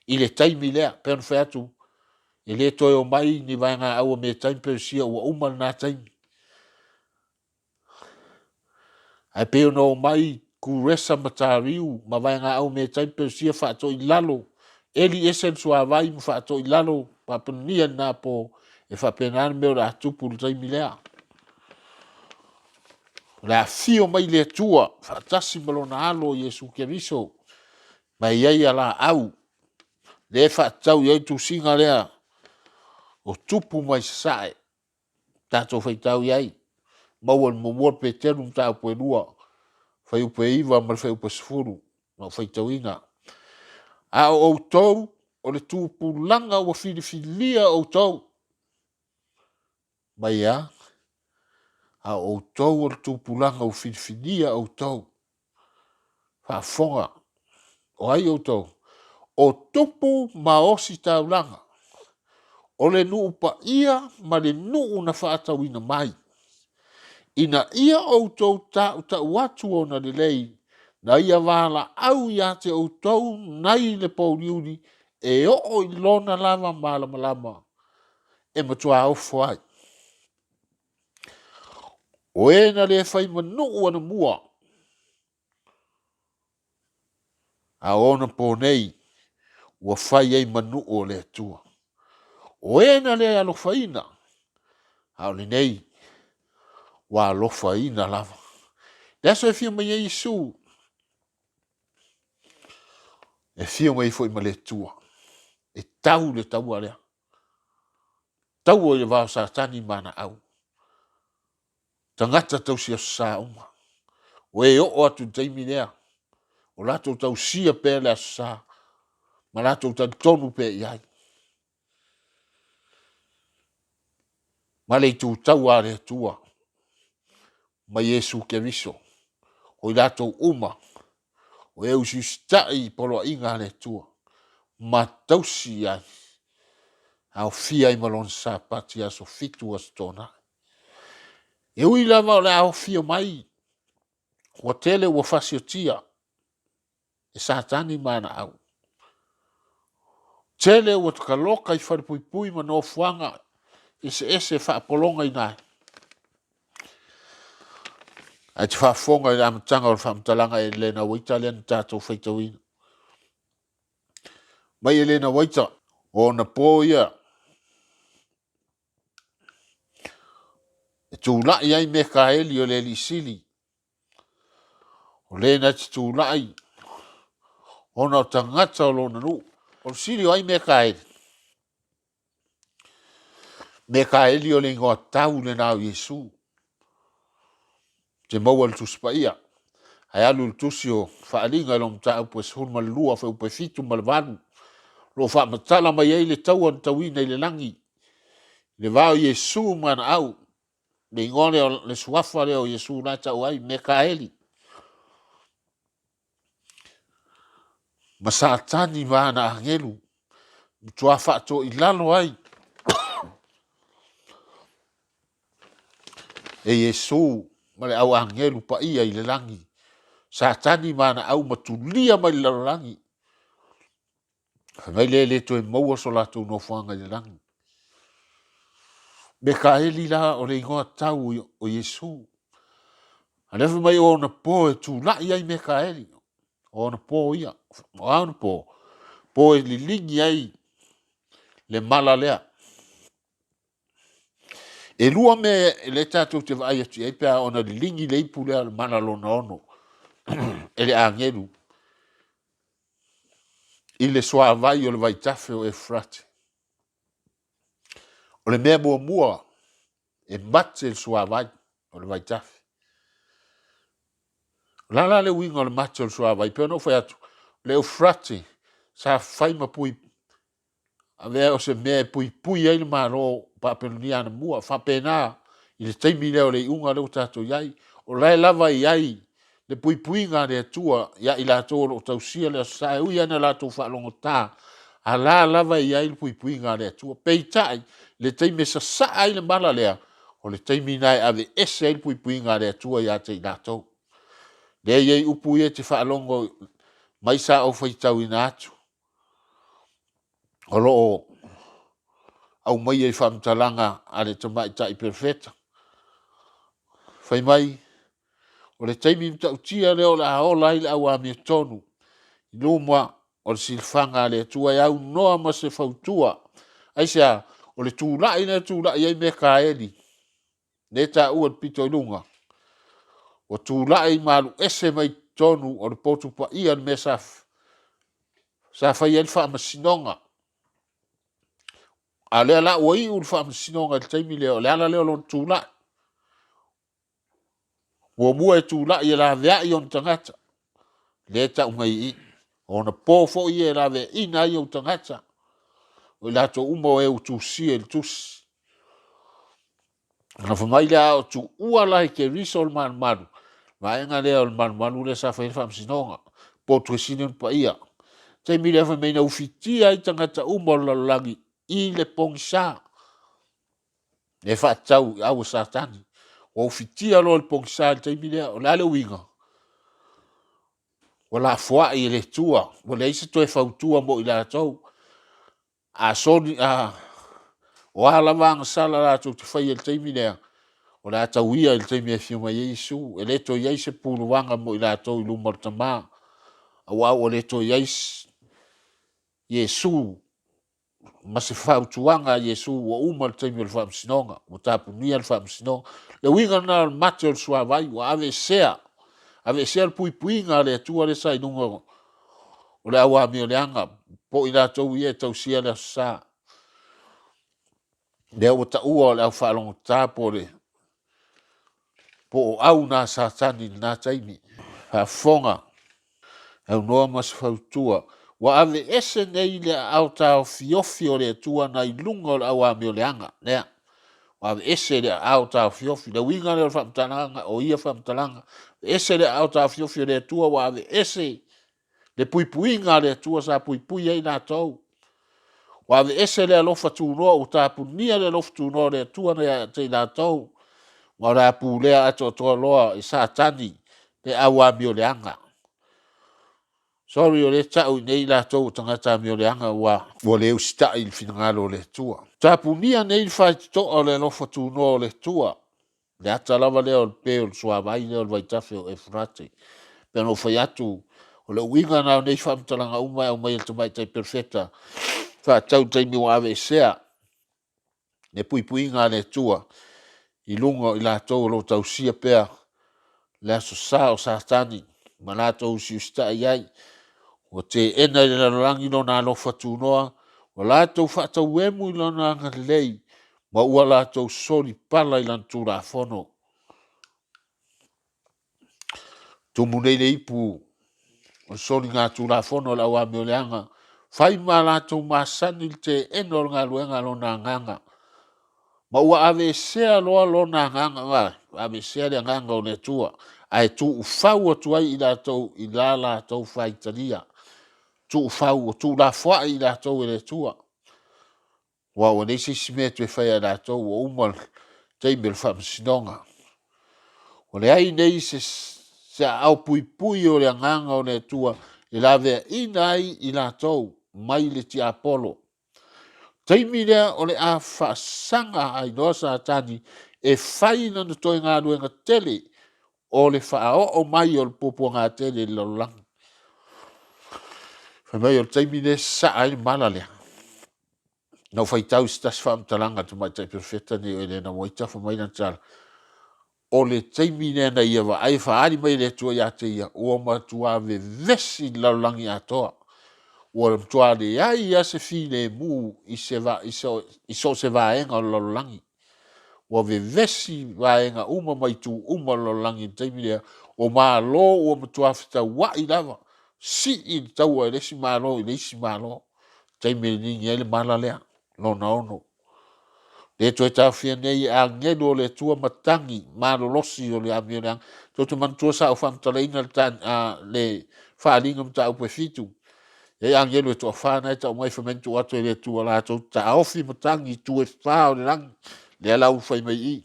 i le taimi lea. Pei ona fai atu, e le toe omai ni vaegaau a Metai ma Peresia ua uma lena taimi. Ae pei ona omai Kuresa ma Tariu ma vaegaau a Metai ma Peresia faatoilalo, eli ese le suavai ma faatoilalo Papelonia i lena po, e faapena le mea o le a tupu i le taimi lea. O le a afio mai le Atua faatasi ma lona Alo o Iesu Keriso, ma e i ai alaau lea e faatatau i ai le tusiga lea o tupu mai sasae. Tatou faitau i ai, maua i le muamua Peteru mataupu e 2, fuaiupu e 9 ma le fuaiupu e 10 na ou faitauina. A o outou, o le tupulaga ua filifilia outou mai a? A o outou o le tupulaga ua filifilia outou. Faafofoga, o ai outou? O tupu ma ositaulaga, o le nuu paia ma le nuu na faatauina mai, ina ia outou tautau atu ona lelei, na ia valaau ia te outou nai le pouliuli e oo i lona lava malamalama e matua ofo ai. O e na le fai ma nuu anamua, a o onapo nei ua fai ai ma nuu o le Atua. O e na le alofaina, a o lenei ua alofaina lava. Le aso e afio mai ai Iesu, e afio mai ai foi ma le Atua e tau le taua lea, taua i le va o Satani ma ana au, tagata tausi aso Sa uma. O e oo atu i le taimi lea, o latou tausia pea le Aso Sa ma latou talitonu pea i ai. Ma le itu taua a le Atua ma Iesu Keriso, o i latou uma o e usiusitai i poloaiga a le Atua ma tausi i ai, aofia ai ma lona Sapati aso fitu aso Toonai. E ui lava o le a aofia mai, ua tele ua fasiotia e Satani ma ana au. Tele ua taloka i falepuipui ma nofoaga eseese e faapologaina ai. Ae te faafofoga i le amataga o le faamatalaga a Elena Uaita lea na tatou faitauina. Mai Elena Uaita, o ona po ia e tulai ai Mekaeli o le Alii Sili, o le na te tulai ona o tagata o lona nuu. O le sili o ai Mekaeli? Mekaeli o le igoa tau lena o Iesu. Te maua i le Tusi Paia. Ae alu i le tusi o Faaaliga i lau mataupu e 12, fuaiupu e 7 ma le 8, o lo o faamatala mai ai le taua na tauina i le lagi, i le va o Iesu ma ana au, le igoa lea, le suafa lea o Iesu la e tau ai, Mekaeli. Ma Satani ma ana agelu, matua faatoilalo ai. e Iesu ma le au agelu paia i le lagi Satani ma ana au ma tulia mai le lalolagi. Fai mai lea e le toe maua so latou nofoaga i le lagi. Mekaeli la o le igoa tau o Iesu. A lea fai mai o ona po e tulai ai Mekaeli, o ona po ia. O a ona po? Po e liligi ai le mala lea. E lua mea lea tatou te vaai atu i ai pe a ona liligi le ipu lea o le mala lona ono e le agelu i le suavai o le vaitafe o Eufurate. O le mea muamua e mate le suavai o le vaitafe. O le a la le uiga o le mate o le suavai? Pei ona ou fai atu, o le Eufurate sa fai ma pui avea o se mea e puipui ai le Malo o Papelonia anamua. Faapena i le taimi lea o le iuga lea ua tatou i ai, o la e lava e i ai le puipuiga a le Atua ia i latou o lo o tausia le Aso Sa, e ui lava ina latou faalogotā, a o la lava e i ai le puipuiga a le Atua. Peitai, le taimi e sasaa ai le mala lea, o le taimi lena e aveese ai le puipuiga a le Atua ia te i latou. Lea e i ai upu ia e te faalogo mai sa ou faitauina atu, o lo o aumaia i faamatalaga a le tamaitai perofeta. Fai mai, o le taimi matautia lea o le a ola ai le au amiotonu i luma o le silafaga a le Atua e aunoa ma se fautua. Aisea? O le tulai lea e tulai ai Mekaeli, lea e taua i le pito i luga, ua tulai ma alu ese mai totonu o le potu paia, le mea sa fai ai le faamasinoga. A o lea la ua iu le faamasinoga i le taimi lea, o le ala lea o lona tulai. Muamua e tulai e laveai ona tagata, lea e tau mai i i, o ona po foi ia e laveaiina ai ou tagata, o i latou uma o e ua tusia i le tusi. Ona fai mai lea, a o tuua la e Keriso le malumalu, vaega lea o le malumalu lea sa fai ai le faamasinoga, potu e sili ona paia. Taimi lea fai mai na ufitia ai tagata uma o le lalolagi i le pogisa, e faatatau i au a Satani. Ua ufitia loa i le pogisa i le taimi lea. O le a le uiga? Ua lafoai e le Atua, ua leai se toe fautua mo i latou. A soli, a, o a lava agasala latou te faia i le taimi lea, o le a tauia i le taimi e afio mai ai Iesu. E le toe i ai se puluaga mo i latou i luma o le Tama, aua ua le toe i ai Iesu ma se fautuaga a Iesu, ua uma le taimi o le faamasinoga, ua tapunia le faamasinoga. Le uiga lena o le mate o le suavai, ua aveesea, aveesea le puipuiga a le Atua lea sa i luga o le au amioleaga po o i latou ia e tausia le Aso Sa. Lea ua taua o le aufaalogotā po o le po o au na a Satani i lena taimi. Faafofoga, aunoa ma se fautua, ua aveese nei le aao taofiofi o le Atua nai luga o le au amioleaga lea. Ua aveese le aao taofiofi. Le uiga lea o le faamatalaga o ia faamatalaga, ese le aao taofiofi o le Atua ua aveese le puipuiga a le Atua sa puipui ai latou. Ua aveese le alofa tunoa, ua tapunia le alofa tunoa o le Atua na ia te i latou, ma o le a pulea atoatoa loa e Satani le au amioleaga. Sorry o lea e tau i inei i latou o tagata amioleaga ua le usitai i le finagalo o le Atua. Tapunia nei le faitotoa o le alofa tunoa o le Atua, le ata lava lea o le pe o le suavai lea o le vaitafe o Eufurate. Pei ona ou fai atu, o le uiga lena o nei faamatalaga uma e aumai e le tamaitai perofeta, faatatau i le taimi ua aveesea le puipuiga a le Atua i luga o i latou o lo o tausia pea le Aso Sa o Satani ma latou usiusitai i ai. Ua teena e le lalolagi lona alofa tunoa, ua latou faatauemu i lona agalelei, ma ua latou solipala i lana tulafono. Tumu nei le ipu o le soligatulafono a le au amioleaga, fai ma latou masani i le teena o le galuega a lona agaga, ma ua aveesea loa lona agaga, ua aveesea le agaga o le Atua, ae tuufau atu ai i latou i la latou faitalia. Tuufau, ua tuulafoai i latou e le Atua, aua ua leai se isi mea e toe faia e latou, ua uma le taimi o le faamasinoga. Ua leai nei se aao puipui o le Agaga o le Atua e laveaina ai i latou mai le tiapolo. Taimi lea o le a faasaga ai loa Satani e fai lana toe galuega tele o le faaoo mai o le puapuaga tele i le lalolagi. Fai mai o le taimi lea e sasaa ai le mala lea. Na ou faitau i se tasi faamatalaga a le tamaitai perofeta nei o Elena Uaita, fai mai lana tala, o le taimi lea na ia vaai, faaali mai e le Atua ia te ia, ua matua vevesi le lalolagi atoa. Ua matua leai lava se filemu i so o se vaega o le lalolagi. Ua vevesi vaega uma ma itu uma o le lalolagi i le taimi lea, o Malo ua matua fetauai lava, sii le taua e le isi Malo i le isi Malo, taimi e liligi ai le mala lea lona ono. Le toe taofia nei e agelu o le Atua matagi malolosi o le amioleaga. Tou te manatua sa ou faamatalaina le faaaliga mataupu e 7, e i ai agelu e toafa na e tau mai fai mai na tuu atu e le Atua latou te taofi matagi i itu e fa o le lagi. Lea la ua fai mai i i,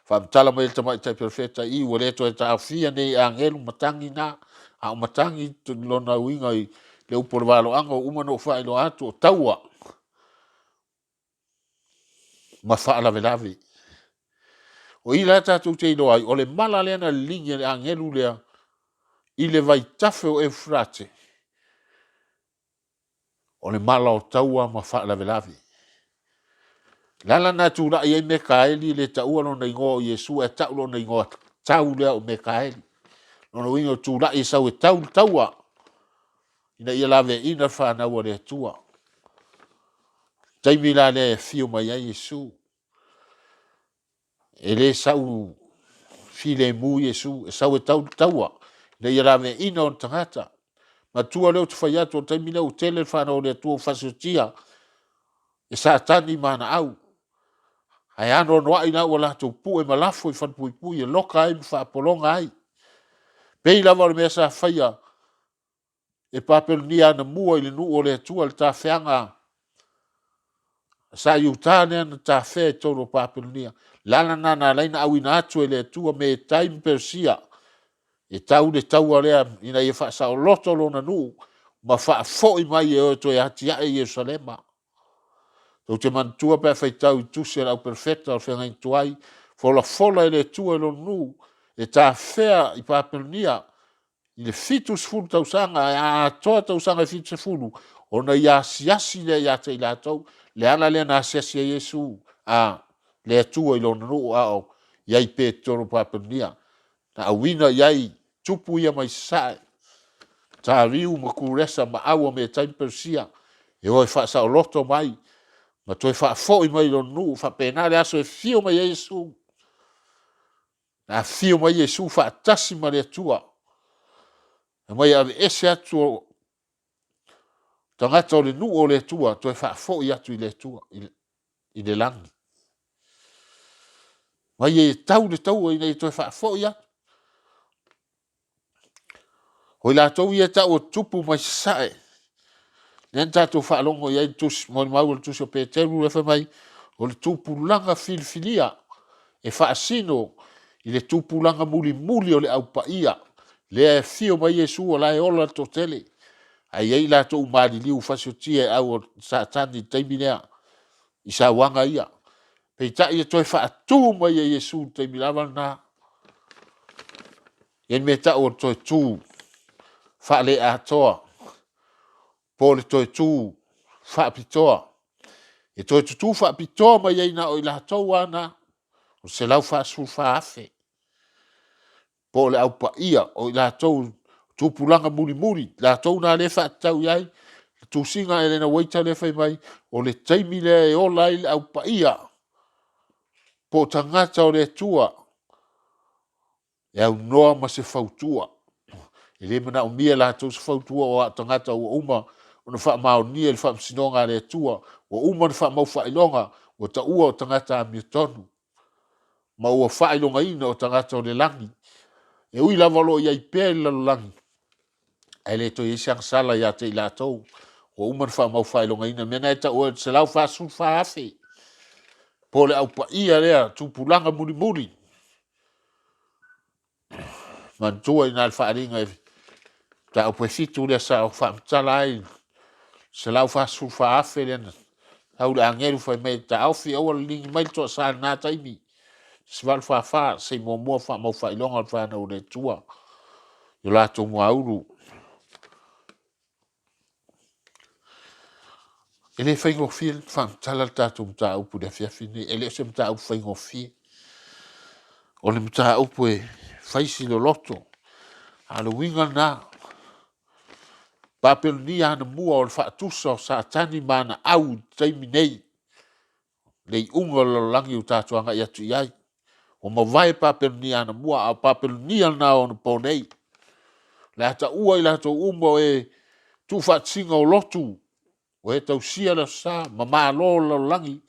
faamatala mai e le tamaitai perofeta i i ua le toe taofia nei e agelu matagi na, a o matagi lona uiga i le upu o le valoaga ua uma ona ou faailoa atu, o taua ma faalavelave. O i la tatou te iloa ai, o le mala lea na liligi e le agelu lea i le vaitafe o Eufirate, o le mala o taua ma faalavelave. O le ala lena e tulai ai Mekaeli e le taua lona igoa o Iesu ae tau lona igoa tau lea o Mekaeli. O lona uiga ua tulai e sau e tau le taua ina ia laveaiina le fanau a le Atua. O le taimi la lea e afio mai ai Iesu. E le sau filemu Iesu, e sau e tau le taua ina ia laveaiina ona tagata. Manatua lea ou te fai atu o le taimi lea ua tele le fanau a le Atua ua faasiotia e Satani ma ana au, ae anoanoai la ua latou pue ma lafo i falepuipui e loka ai ma faapologa ai. E pei lava o le mea sa faia e Papelonia anamua i le nuu o le Atua i le tafeaga sa Iuta lea na tafea i totonu o Papelonia. O le ala lena na ala ai ona auina atu e le Atua Metai ma Peresia e tau le taua lea ina ia faasaoloto lona nuu ma faafoi mai e o e toe atiae Ierusalema. Tou te manatua pe a faitau i tusi a le au perofeta o le feagaiga tuai, folafola e le Atua i lona nuu e tafea i Papelonia i le 70 tausaga, ae a atoa tausaga e 70 ona ia asiasi lea ia te i latou. Le ala lea na asiasi ai Iesu a le Atua i lona nuu a o i ai pea i totonu o Papelonia. Na auina i ai tupu ia mai sasae, Tariu ma Kuresa ma au o Metai ma Peresia e o e faasaoloto mai ma toe faafoi mai i lona nuu. E faapena le aso e afio mai ai Iesu. Na afio mai Iesu faatasi ma le Atua, aumai e aveese atu tagata o le nuu o le Atua toe faafoi atu i le Atua i le lagi. Mai e tau le taua ina ia toe faafoi atu. O i latou ia e tau o tupu mai sasae, lea na tatou faalogo i ai i le tusi, molimau a le tusi o Peteru lea fai mai, o le tupulaga filifilia e faasino i le tupulaga mulimuli o le au paia, lea e afio mai Iesu o la e ola le toatele, ae i ai latou ua maliliu ua fasioti e au a Satani i le taimi lea i sauaga ia. Peitai e toe faatu mai e Iesu i le taimi lava lena. E i ai le mea e tau o le toe tu faale-atoa po o le toe tu faapitoa. E toe tutu faapitoa mai ai na o i latou lava na, o le 144,000 po o le Au Paia, o i latou o tupulaga mulimuli, latou na lea e faatatau i ai le tusiga a Elena Uaita lea fai mai, o le taimi lea e ola ai le Au Paia, po o tagata o le Atua e aunoa ma se fautua. E le manaomia e latou se fautua aua o tagata ua uma ona faamaonia i le faamasinoga a le Atua, ua uma ona faamau faailoga, ua taua o tagata amiotonu, ma ua faailogaina o tagata o le lagi. E ui lava o lo o i ai pea i le lalolagi, ae le toe i ai se agasala ia te i latou ua uma ona faamau faailogaina. O le mea lena e tau ai o le 144,000 po o le Au Paia lea, tupulaga mulimuli. Manatua i ina le faaaliga i mataupu e 7 lea sa ou faamatala ai, 144,000 lea na sau le agelu fai mai e taofi aua le liligi mai le toasa i lena taimi, 1844, se i muamua faamau faailoga o le fanau a le Atua i o latou muaulu. E le faigofie le faamatala le tatou mataupu i le afiafi lenei. E le o se mataupu faigofie. O le mataupu e fai si loloto, a o le uiga lena. Papelonia anamua o le faatusa o Satani ma ana au i le taimi nei, le iuga o le lalolagi ua tatou agai atu i ai. Ua mavae Papelonia anamua, a o Papelonia lena o onapo nei. O le a taua i latou uma o e tuufaatasiga o lotu, o e tausia le Aso Sa ma Malo o le lalolagi,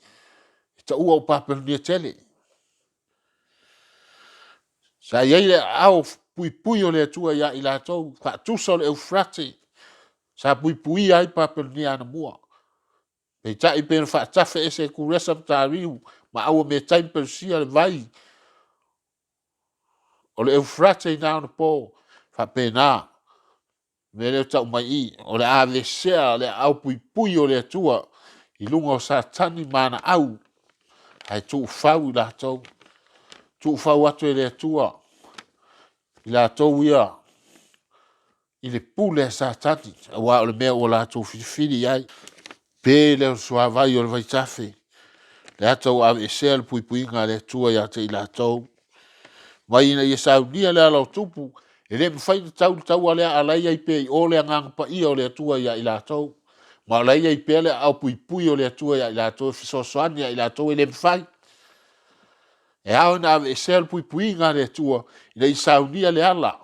e taua o Papelonia tele. Sa i ai le aao puipui o le Atua ia i latou, faatusa o le Eufrate sa puipuia ai Papelonia anamua. Peitai pei na faatafe ese e Kuresa ma Tariu ma Auametai ma Perusia le vai o le Eufrate i na ona po, e faapena le mea lea e tau mai i i, o le a aveesea le aao puipui o le Atua i luga o Satani ma ana au, ae tuufau i latou, tuufau atu e le Atua i latou ia i le pule a Satani, aua o le mea ua latou filifili i ai. Pe lea o le suavai o le vaitafe, le ata ua aveesea le puipuiga a le Atua ia te i latou, mai ina ia saunia le ala o tupu, e le mafai ona tau le taua lea a o la e i ai pea i o le Agaga Paia o le Atua ia i latou, ma o la e i ai pea le aao puipui o le Atua ia i latou e fesoasoani ia i latou, e le mafai. E ao ina aveesea le puipuiga a le Atua ina ia saunia le ala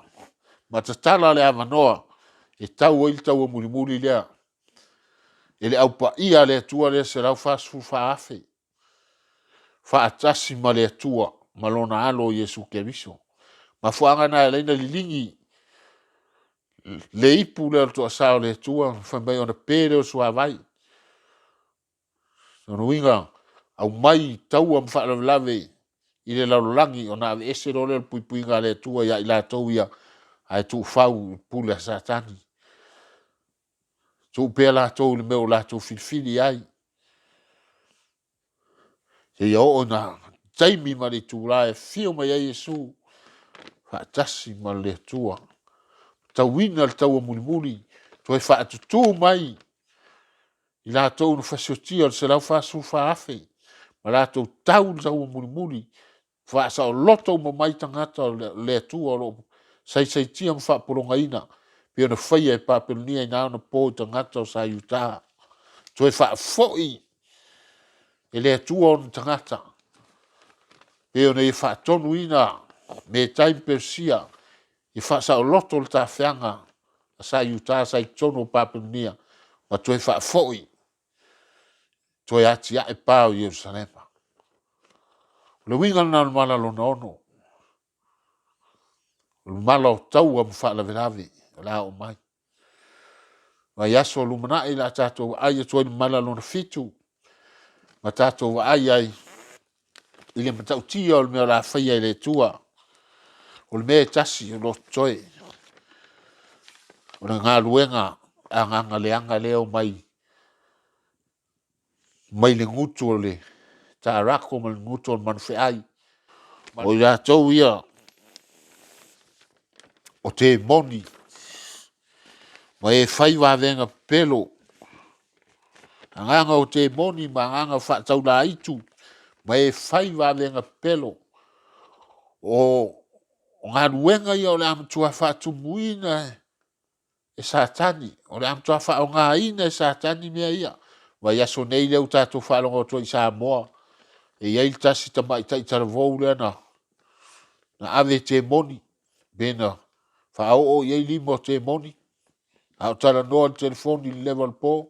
ma tatala le avanoa e tau ai le taua mulimuli lea e le Au Paia a le Atua lea e 144,000 faatasi ma le Atua ma lona Alo o Iesu Keriso. Mafuaaga na e ala ai ona liligi le ipu lea o le toasa o le Atua fai mai ona pe lea o le suavai. O lona uiga, aumai taua ma faalavelave i le lalolagi ona aveese loa lea o le puipuiga a le Atua ia i latou ia ae tuufau i le pule a Satani. Tuu pea latou i le mea ua latou filifili i ai, seia oo ina taimi ma le itula e afio mai ai Iesu faatasi ma le Atua, tauina le taua mulimuli, toe faatutu mai i latou na fasiotia o le 144,000 ma latou tau le taua mulimuli, faasaoloto uma mai tagata o le Atua o lo o saisaitia ma faapologaina pei ona faia e Papelonia i na ona po i tagata o sa Iuta. Toe faafoi e le Atua ona tagata pei ona ia faatonuina Metai ma Perusia ia faasaoloto le tafeaga a sa Iuta sa i totonu o Papelonia ma toe faafoi, toe atiae pa o Ierusalema. O le uiga lena o le mala lona 6, o le mala o taua ma faalavelave o le a oo mai. Vaiaso o lumanai o le a tatou vaai atu ai i le mala lona 7, ma tatou vaai ai i le matautia o le mea o le a faia e le Atua. O le mea e tasi o lo o totoe, o le galuega agaga leaga lea e omai mai le gutu o le tarako ma le gutu o le manufeai. O i latou ia o temoni ma e fai vavega pepelo, agaga o temoni ma agaga faataulaitu ma e fai vavega pepelo. O galuega ia o le a matua faatumuina e Satani, o le a matua faaaogaina e Satani mea ia. O vaiaso nei lea ua tatou faalogo atu ai i Samoa, e i ai le tasi tamaitai talavou lea na ave e temoni, pe na faaoo i ai lima o temoni a o talanoa i le telefoni i le leva o le po,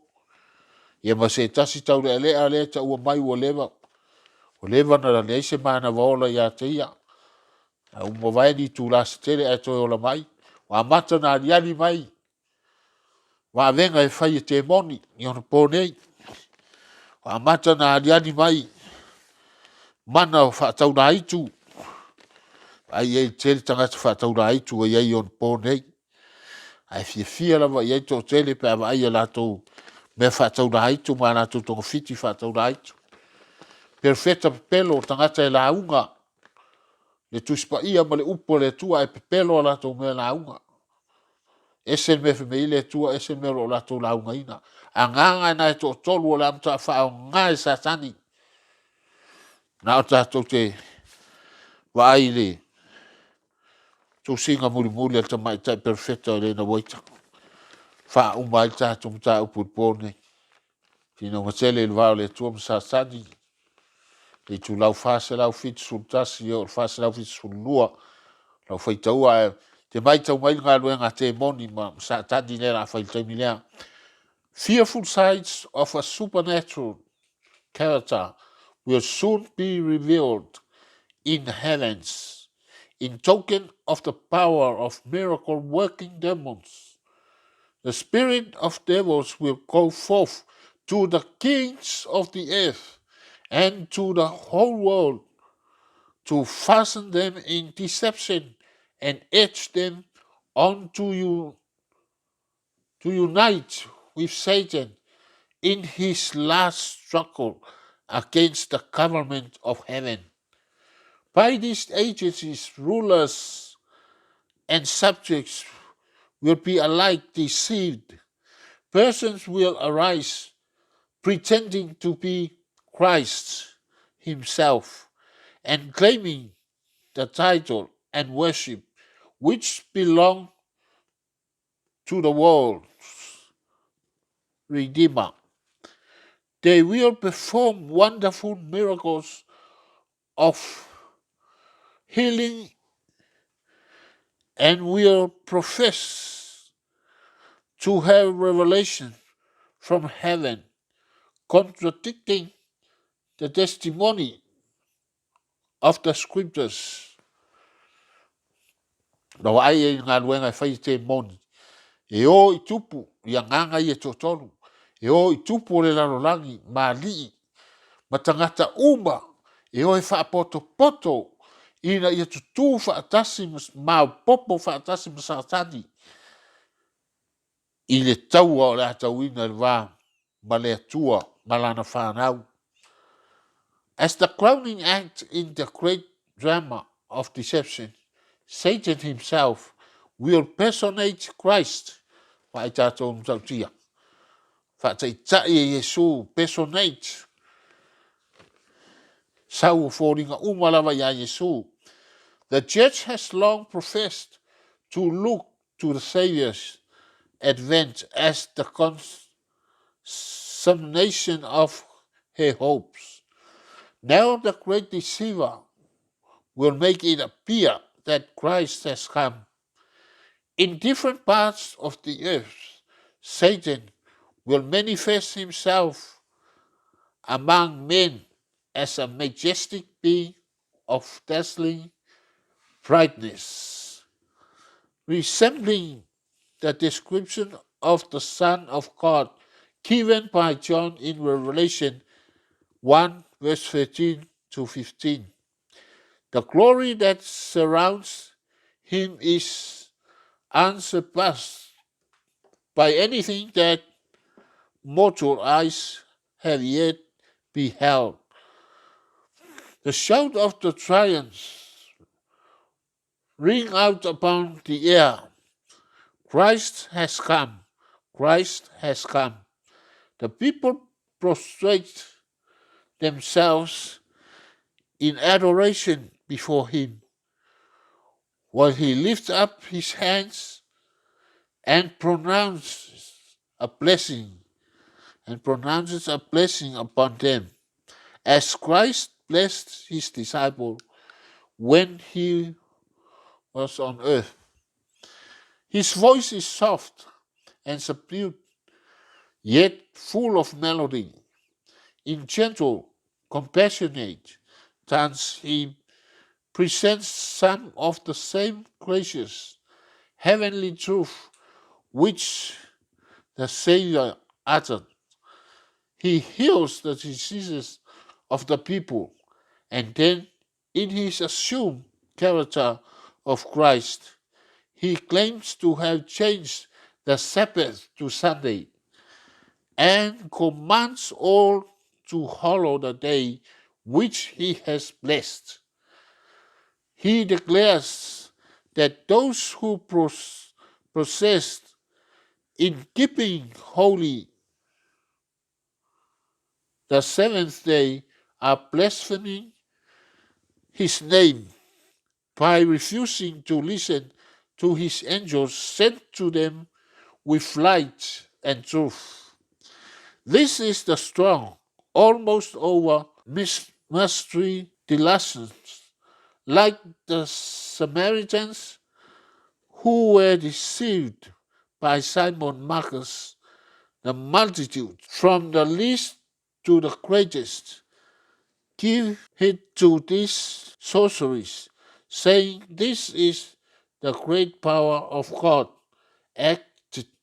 ia ma se tasi taulealea lea e taua mai ua leva ona leai se manava ola ia te ia, ae ua mavae ni itula se tele ae toe ola mai. Ua amata ona aliali mai vavega e fai e temoni i onapo nei. Ua amata ona aliali mai mana o faataulaitu. Vaai i ai i le tele tagata faataulaitu ua i ai i onapo nei, ae fiafia lava i ai le toatele pe a vaai i a latou mea faataulaitu ma a latou togafiti faataulaitu. Perofeta pepelo o tagata e lauga le Tusi Paia ma le upu a le Atua, ae pepelo a latou mea lauga. Ese le mea e fai mai ai le Atua, ese le mea o lo o latou laugaina. Agaga na e toatolu o le a matua faaaoga e Satani. Na o tatou te vaai i le tusiga mulimuli a le tamaitai perofeta o Elena Uaita, faauma ai le tatou mataupu i le po lenei. Finauga tele i le va o le Atua ma Satani, le itulau 471 e oo i le 472 lau faitaua, ae te matau mai le galuega a temoni ma Satani lea o le a fai i le taimi lea. Fearful sights of a supernatural character will soon be revealed in the heavens in token of the power of miracle working demons. The spirit of devils will go forth to the kings of the earth and to the whole world to fasten them in deception and edge them on to you to unite with Satan in his last struggle against the government of heaven. By these agencies, rulers and subjects will be alike deceived. Persons will arise pretending to be Christ himself and claiming the title and worship which belong to the world's Redeemer. They will perform wonderful miracles of healing and will profess to have revelation from heaven, contradicting the testimony of the scriptures. Na vaai ai i galuega e fai e temoni. E o i tupu i agaga ia e toatolu. E o i tupu o le lalolagi ma alii ma tagata uma e o e faapotopoto ina ia tutū faatasi ma maopoopo faatasi ma Satani i le taua o le a tauina i le va ma le Atua ma lana fanau. As the crowning act in the great drama of deception, Satan himself will personate Christ. Vaai tatou matautia. Faataitai e Iesu, personate. Sau o foliga uma lava iā Iesu. The church has long professed to look to the Saviour's advent as the consummation of her hopes. Now the great deceiver will make it appear that Christ has come. In different parts of the earth, Satan will manifest himself among men as a majestic being of dazzling brightness, resembling the description of the Son of God given by John in Revelation 1, verse 13 to 15. The glory that surrounds him is unsurpassed by anything that mortal eyes have yet beheld. The shout of the triumph ring out upon the air. Christ has come. Christ has come. The people prostrate themselves in adoration before him, while he lifts up his hands and pronounces a blessing and pronounces a blessing upon them, as Christ blessed his disciple when he was on earth. His voice is soft and subdued, yet full of melody. In gentle, compassionate tones, he presents some of the same gracious, heavenly truth which the Savior uttered. He heals the diseases of the people, and then in his assumed character of Christ. He claims to have changed the Sabbath to Sunday and commands all to hallow the day which he has blessed. He declares that those who persist in keeping holy the seventh day are blaspheming his name by refusing to listen to his angels sent to them with light and truth. This is the strong, almost over mystery delusions, like the Samaritans who were deceived by Simon Magus, the multitude, from the least to the greatest, give heed to these sorceries, saying, This is the great power of God. Act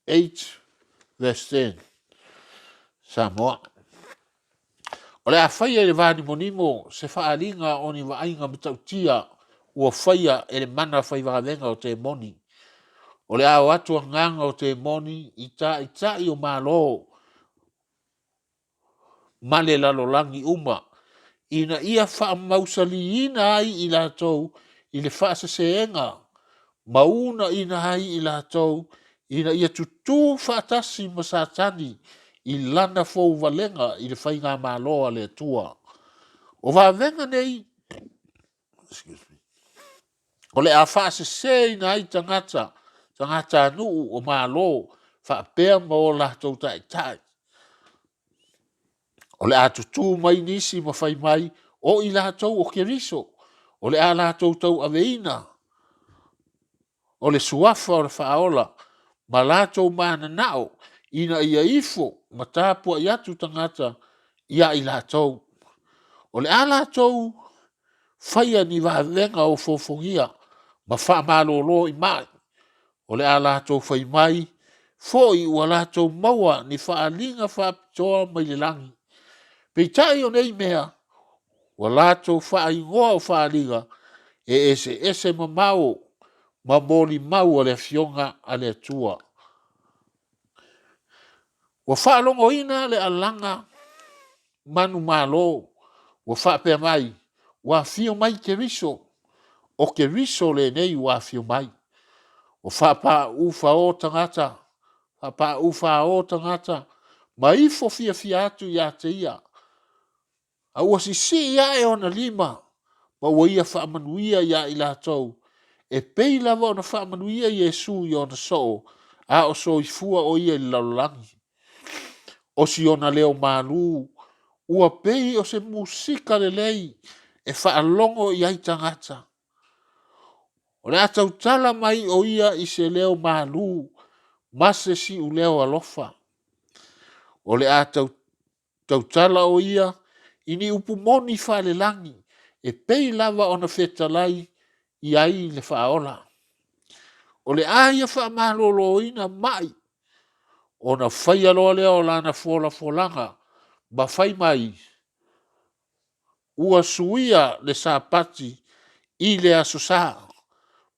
8, verse 10. Samoa. O le a faia i le vānimonimo se faaaliga o ni vaaiga matautia ua faia e le mana fai vavega o temoni. O le a o atu agaga o temoni i taitai o Malo ma le lalolagi uma, ina ia faamausaliina ai i latou i le faasesēga ma uunaina ai i latou ina ia tutū faatasi ma Satani i lana fouvalega i le faigamalo a le Atua. O vavega nei, excuse me, o le a faasesēina ai tagata, tagatanuu o Malo faapea ma o latou taitai. O le a tutū mai nisi ma fai mai, o i latou o Keriso, o le a latou tauaveina o le suafa o le Faaola ma latou mananao ina ia ifo ma tapuai atu tagata iā i latou. O le a latou faia ni vavega ofoofogia ma faamalolo i mai. O le a latou fai mai foi ua latou maua ni faaaliga faapitoa mai le lagi. Peitai o nei mea, ua latou faaigoa o faaaliga e eseese mamao ma molimau a le Afioga a le Atua. Ua faalogoina le alaga manumalo ua faapea mai, Ua afio mai Keriso, o Keriso lenei ua afio mai. Ua faapaauu fao tagata, faapaauu fao tagata ma ifo fiafia atu ia te ia, a ua sisii ae ona lima ma ua ia faamanuia iā i latou, e pei lava ona faamanuia Iesu i ona soo a o soifua o ia i le lalolagi. O si ona leo malū ua pei o se musika lelei e faalogo i ai tagata. O le a tautala mai o ia i se leo malū ma se siuleo alofa. O le a tautala o ia i ni upu moni faalelagi e pei lava ona fetalai i ai le Faaola. O le a ia faamaloloina mai ona faia loa lea o lana folafolaga ma fai mai, ua suia le Sapati i le Aso Sa,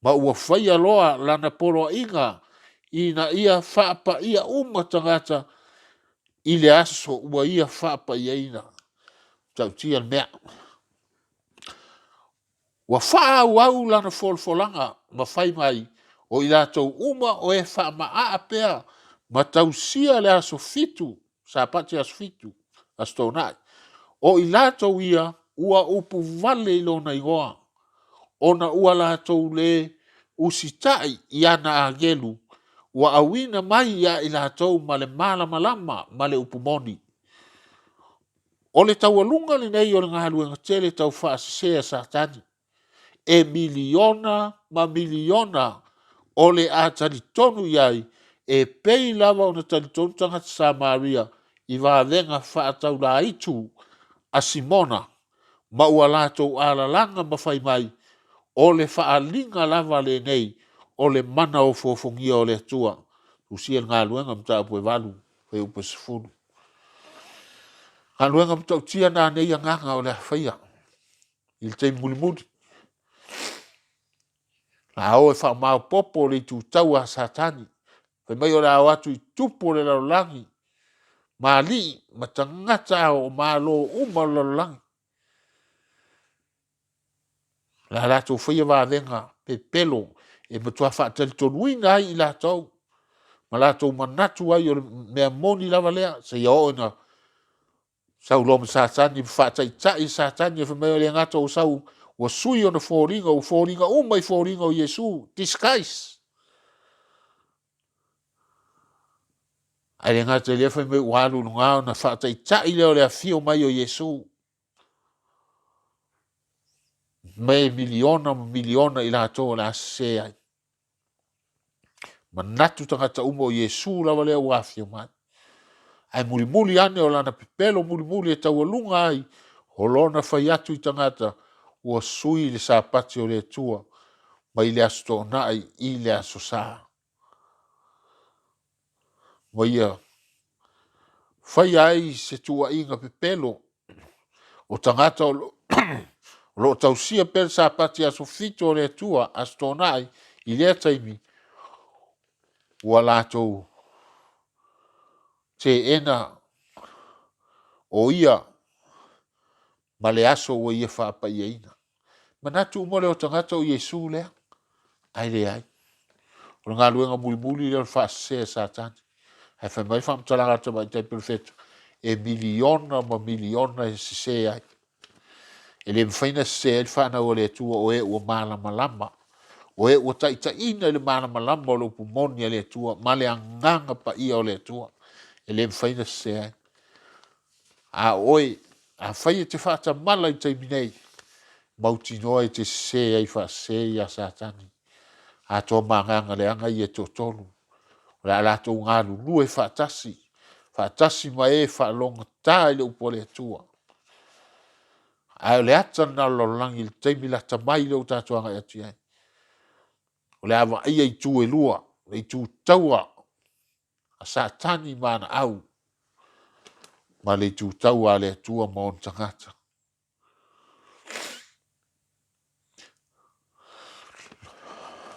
ma ua faia loa lana poloaiga ina ia faapaia uma tagata i le aso ua ia faapaiaina. Tautia le mea. Ua faaauau lana folafolaga ma fai mai, o i latou uma o e faamaaa pea ma tausia le aso fitu, Sapati aso fitu, Aso Toonai, o i latou ia ua upuvale i lona igoa, ona ua latou lē usitai i ana agelu ua auina mai ia i latou ma le malamalama ma le upu moni. O le taualuga lenei o le galuega tele tau faasese a Satani, e miliona ma miliona o le a talitonu i ai, e pei lava ona talitonu tagata Samaria i vavega faataulaitu a Simona, ma ua latou alalaga ma fai mai, O le faaaliga lava lenei o le mana ofoofogia o le Atua. Tusia i le Galuega Mataupu e 8, fuaiupu e 10. Galuega matautia na nei agaga o le a faia i le taimi mulimuli. A o e faamaopopo le itu taua a Satani, fai mai o le a o atu i tupu o le lalolagi ma alii ma tagata o malo uma o le lalolagi. O le a latou faia vavega pepelo e matua faatalitonuina ai i latou ma latou manatu ai o le mea moni lava lea, seia oo ina sau loa ma Satani ma faataitai e Satani fai mai e le gata ua sau ua sui ona foliga, ua foliga uma i foliga o Iesu, disguise. Ae le gata i lea fai mai ua alu i luga ona faataitai lea o le afio mai o Iesu. Me miliona ma miliona i latou o le a sese ai. Manatu tagata uma o Iesu lava lea ua afio mai. Ae mulimuli ane o lana pepelo mulimuli e taualuga ai o lona fai atu i tagata ua sui le Sapati o le Atua mai le Aso Toonai i le Aso Sa. Ma ia faia ai se tuuaiga pepelo o tagata o lo o tausia pea le Sapati aso 7 o le Atua, Aso Toonai, i lea taimi, ua latou teena o ia ma le aso ua ia faapaiaina. Manatu uma lea o tagata o Iesu lea, ae leai. O le galuega mulimuli lea o le faasese a Satani. Ae fai mai le faamatalaga a le Tamaitai Perofeta, e miliona ma miliona e sese ai. E le mafai ona sese ai le fanau a le Atua o e ua malamalama, o e ua taitaiina i le malamalama o le upu moni a le Atua ma le Agaga Paia o le Atua. E le mafai ona sese ai. A o oe, afai e te faatamala i le taimi nei, mautinoa e te sese ai faasese ia Satani atoa ma agaga leaga ia e toatolu. O le a latou galulue faatasi, faatasi ma e faalogogata i le upu a le Atua. Ae o le ata lena o le lalolagi i le taimi lata mai lea ua tatou agai atu i ai. O le a vaaia itu e lua, le itu taua a Satani ma ana au, ma le itu taua a le Atua ma ona tagata.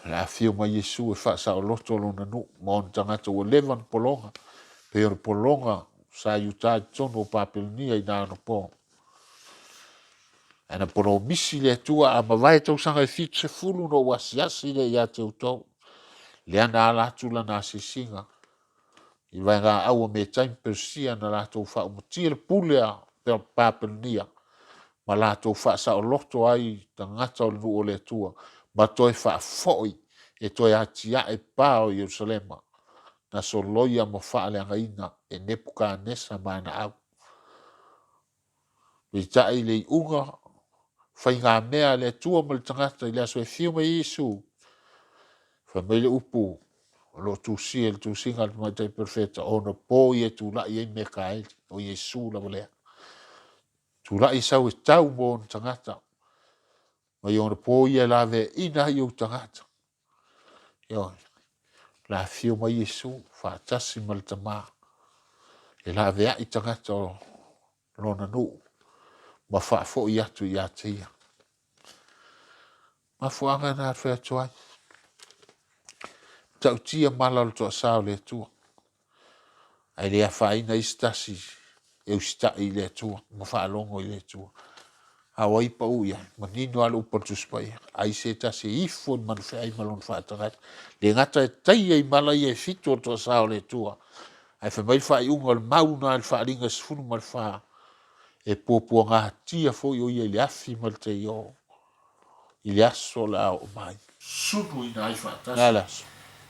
O le a afio mai Iesu e faasaoloto lona nuu ma ona tagata ua leva ona pologa, pei o le pologa sa Iuta i totonu o Papelonia i na ona po. Ae na polomisi le Atua a mavae tausaga e 70 ona ou asiasi lea ia te outou. Lea na ala atu lana asiasiga i vaegaau a Metai ma Peresia na latou faaumatia le pule a Papelonia ma latou faasaoloto ai tagata o le nuu o le Atua ma toe faafoi e toe atiae pa o Ierusalema na soloia ma faaleagaina e Nepukanesa ma ana au. Peitai i le iuga, faigamea a le Atua ma le tagata i le aso e afio mai ai Iesu, fai mai le upu o lo o tusia i le tusiga a le tamaitai perofeta, ona po ia e tulai ai Mekaeli, o Iesu lava lea. Tulai sau e tau mo ona tagata, mai ona po ia e laveaiina ai ou tagata. Ioe. O le a afio mai Iesu faatasi ma le Tama e laveai tagata o lona nuu ma faafoi atu ia te ia. Mafuaaga na fai atu ai. Matautia mala o le toasa o le Atua. Ae le afaina ai se tasi e usitai i le Atua ma faalogo i le Atua. A o ai pau i ai? Manino lava le upu a le Tusi Paia. Ai se tasi e ifo i le manufeai ma lona faatagata. Le gata e taia i mala ia e fitu o le toasa o le Atua, ae fai mai le faaiuga o le mau lena i le Faaaliga 14, e puapuagatia foi o ia i le afi ma le teio i le aso o le a oo mai. Sunuina ai faatasi Le a le aso?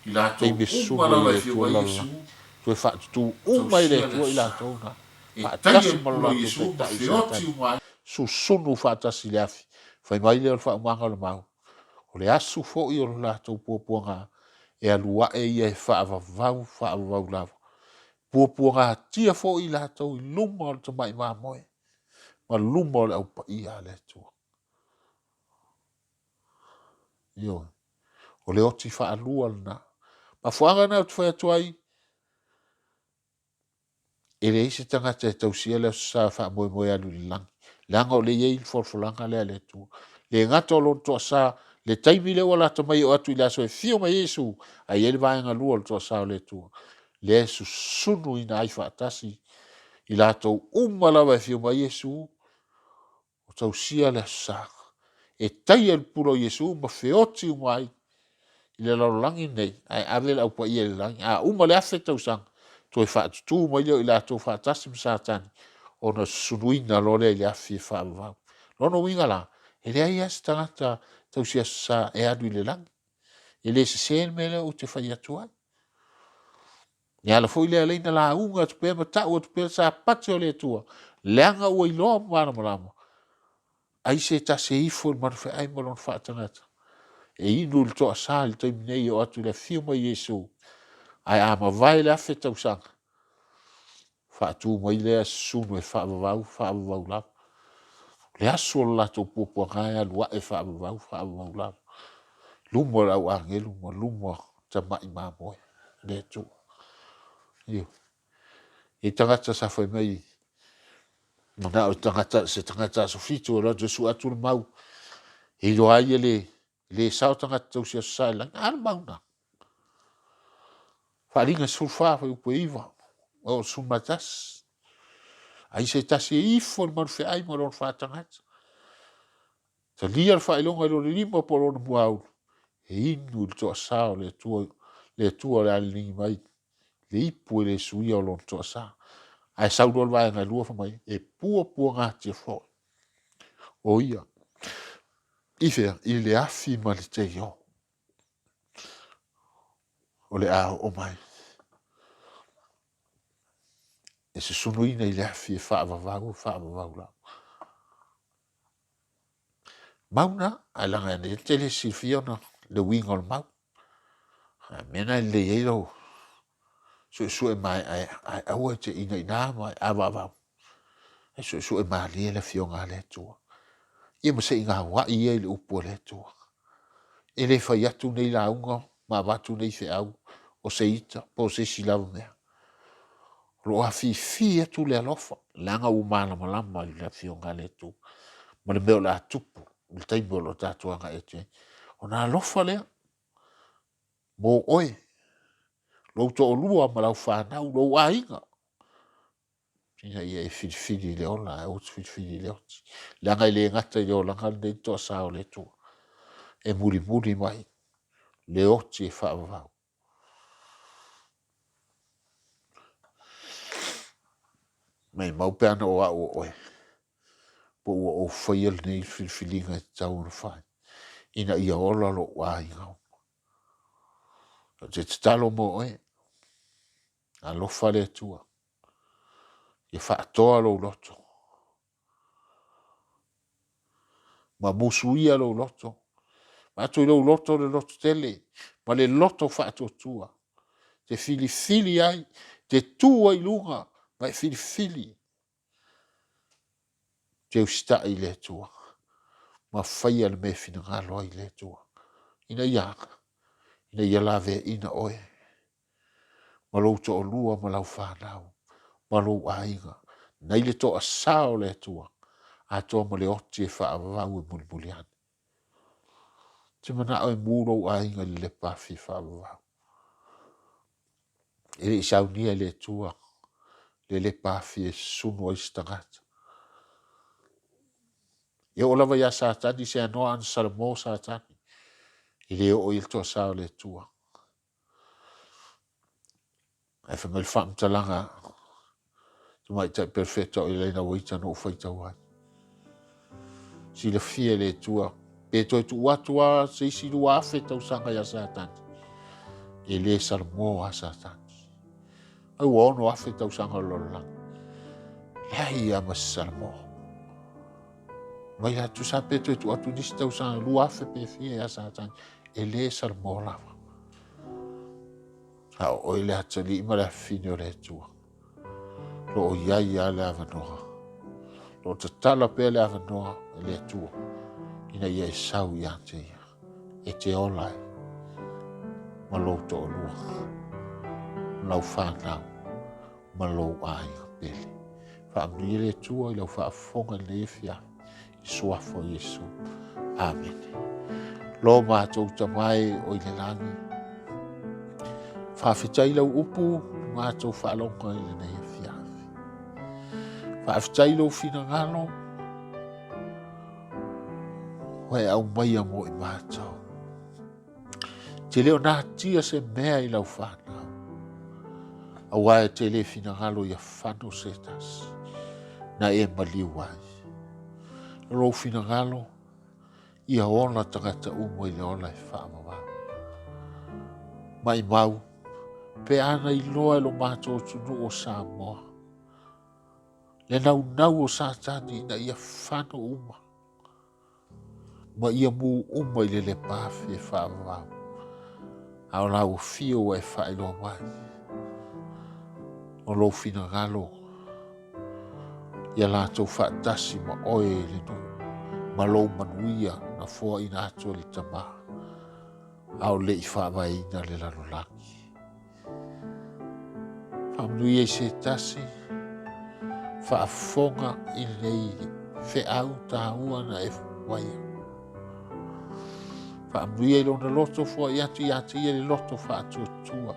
i latou Taimi e uma sunu ai lava le e fia Atua mai le Iesu, lalolagi. Toe faatutu uma ai le tausia le Atua i Aso Sa. latou na, E taia faatasi i ma lo pule o latou Iesu ma taitai feoti Satani. uma ai. Susunu faatasi i le afi. Fai mai lea o le faaumaga o le mau, o le asu foi o le latou puapuaga, e alu ae ia e faavavau, faavavau lava. Puapuagatia foi i latou i luma o le tamai mamoe ma luma o le au paia a le Atua. Ioe. O le oti faalua lena. Mafuaaga lena ou te fai atu ai, e leai se tagata e tausia le Aso Sa e faamoemoe e alu i le lagi, leaga o lea e i ai le folafolaga lea a le Atua. Le gata o lona toasa, le Le taimi lea ua lata mai e oo atu i le aso e afio mai ai Iesu, ae i ai le vaega lua o le toasa o le Atua, lea e susunuina ai faatasi i latou uma lava e afio mai Iesu, o tausia le Aso Sa, e taia i le pupula o Iesu ma feoti uma ai i le lalolagi lenei, ae ave le Au Paia i le lagi. A uma le 1000 tausaga, toe faatutu mai lea o i latou faatasi ma Satani, ona susunuina loa lea i le afi e faavavau. O lona uiga la, e leai lava se tagata tausi Aso Sa e alu i le lagi. E le sese le mea lea ou te fai atu ai. O le ala foi lea e ala ai ona lauga atu pea ma tau atu pea le Sapati o le Atua, leaga ua iloa ma malamalama, ai se tasi e ifo i le manufeai ma lona faatagata e inu le toasa i le taimi nei e oo atu i le afio mai o Iesu. Ae a mavae le 1000 tausaga, faatu mai lea susunu e faavavau, faavavau lava. O le aso o le latou puapuaga e alu ae faavavau, faavavau lava, luma o le au agelu ma luma o tamai mamoe a le Atua. Ioe. E i ai tagata sa fai mai, manao i tagata, se tagata aso Fitu e alu atu e sue atu le mau e iloa ai e le, le sao tagata tausi Aso Sa i le lagi. A le mau lena? Faaaliga 14 fuaiupu e 9 e oo i le 11. Ai se tasi e ifo i le manufeai ma lona faatagata, talia le faailoga i lona lima po o lona muaulu, e inu i le toasa o le Atua, le Atua o le a liligi mai le ipu e le suia o lona toasa. Ae sau loa le vaega e lua fai mai, e puapuagatia foi o ia i fea? I le afi ma le teio o le a oo mai e susunuina i le afi e faavavau e faavavau lava. Mau na, ae leaga e te le silafia ona le uiga o le mau. A mea na e lelei ai lou suesue maeaea, ae aua e te inaina ma e avaavao. E suesue malie le Afioga a le Atua. Ia ma se i gauai ia i le upu a le Atua. E le fai atu nei lauga ma avatu nei feau o se ita po o se isi lava mea. O lo o afifi atu le alofa, leaga ua malamalama i le Afioga a le Atua ma le mea o le a tupu i le taimi o lo o tatou agai atu ai. Ona alofa lea mo oe, lou toalua ma lau fanau, lou aiga, ina ia e filifili i le ola ae aua te filifili i le oti. Leaga e le gata i le olaga lenei le toasa o le Atua, e mulimuli mai le oti e faavavau. Maimau pe ana o au o oe, po ua ou faia lenei filifiliga e tatau ona fai, ina ia ola lou aiga. Ou te tatalo mo oe, alofa le Atua, ia faatoa lou loto, ma musuia lou loto, avatu i lou loto le loto tele ma le loto faatuatua, te filifili ai, te tu ai i luga ma e filifili te usitai i le Atua ma faia le mea e finagalo ai le Atua, ina ia ina ia laveaiina oe ma lou toalua ma lau fanau ma lou aiga nai le toasa o le Atua atoa ma le oti e faavavau e mulimuli ane. Ou te manao e mu lou aiga i le lepa afi e faavavau. E le i saunia e le Atua le lepa afi e susunu ai se tagata. E oo lava iā Satani se anoa ana salamo Satani, e le oo i ai le toasa o le Atua. Ae fai mai le faamatalaga tamaitai perofeta o Elaina Uaita na ou faitau ai. Silafia e le Atua, pe toe tuu atu lava se isi 2000 tausaga iā Satani, e le salamo lava Satani. Ai ua 6000 tausaga o le lalolagi. Leai lava ma se salamo. Mai la tusa pe toe tuu atu nisi tausaga 2000 pe fia iā Satani, e le salamo lava. A o oe le atalii ma le afafine o le Atua. Lo o i ai lava le avanoa. Lo o tatala pea le avanoa e le Atua ina ia e sau ia te ia, e te ola ai ma lou toalua, lau fanau ma lou aiga pele. Faamanuia le Atua i lau faafofoga i lenei afiafi, i suafa o Iesu. Amene. Lo matou Tama e o i le lagi, faafetai lau upu matou faalogo i lenei afiafi. Faafetai lou finagalo ua e aumaia mo i matou. Te le o natia se mea i lau whanau. Aua e te le finagalo ia fano se tasi, na e maliu ai. Lou finagalo, ia ola tagata uma i le ola e faavavau. Maimau, pe a na iloa e lo matou atunuu o Samoa, le naunau o Satani ina ia fano uma, ma ia mu uma i le lepaafi e faavavau. A o lau afio ua e faailoa mai, o lou finagalo ia latou faatasi ma oe i le nuu, ma lou manuia na foaina atu e le Tama, a o le i faavaeina le lalolagi. Faamanuia i se tasi, faafofoga i lenei feau taua na e maia. Faamanuia i lona loto, foai atu ia te ia le loto faatuatua.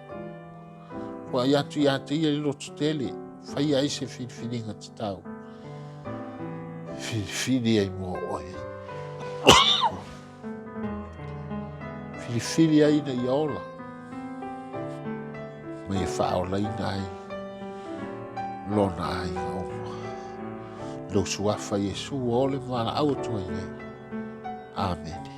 Foai atu ia te ia le loto tele, faia ai se filifiliga tatau. Filifili ai mo oe. Filifili ai ina ia ola, ma ia faaolaina ai lona aiga uma. Lou suafa Iesu ua ole ma valaau atu ai nei. Amene.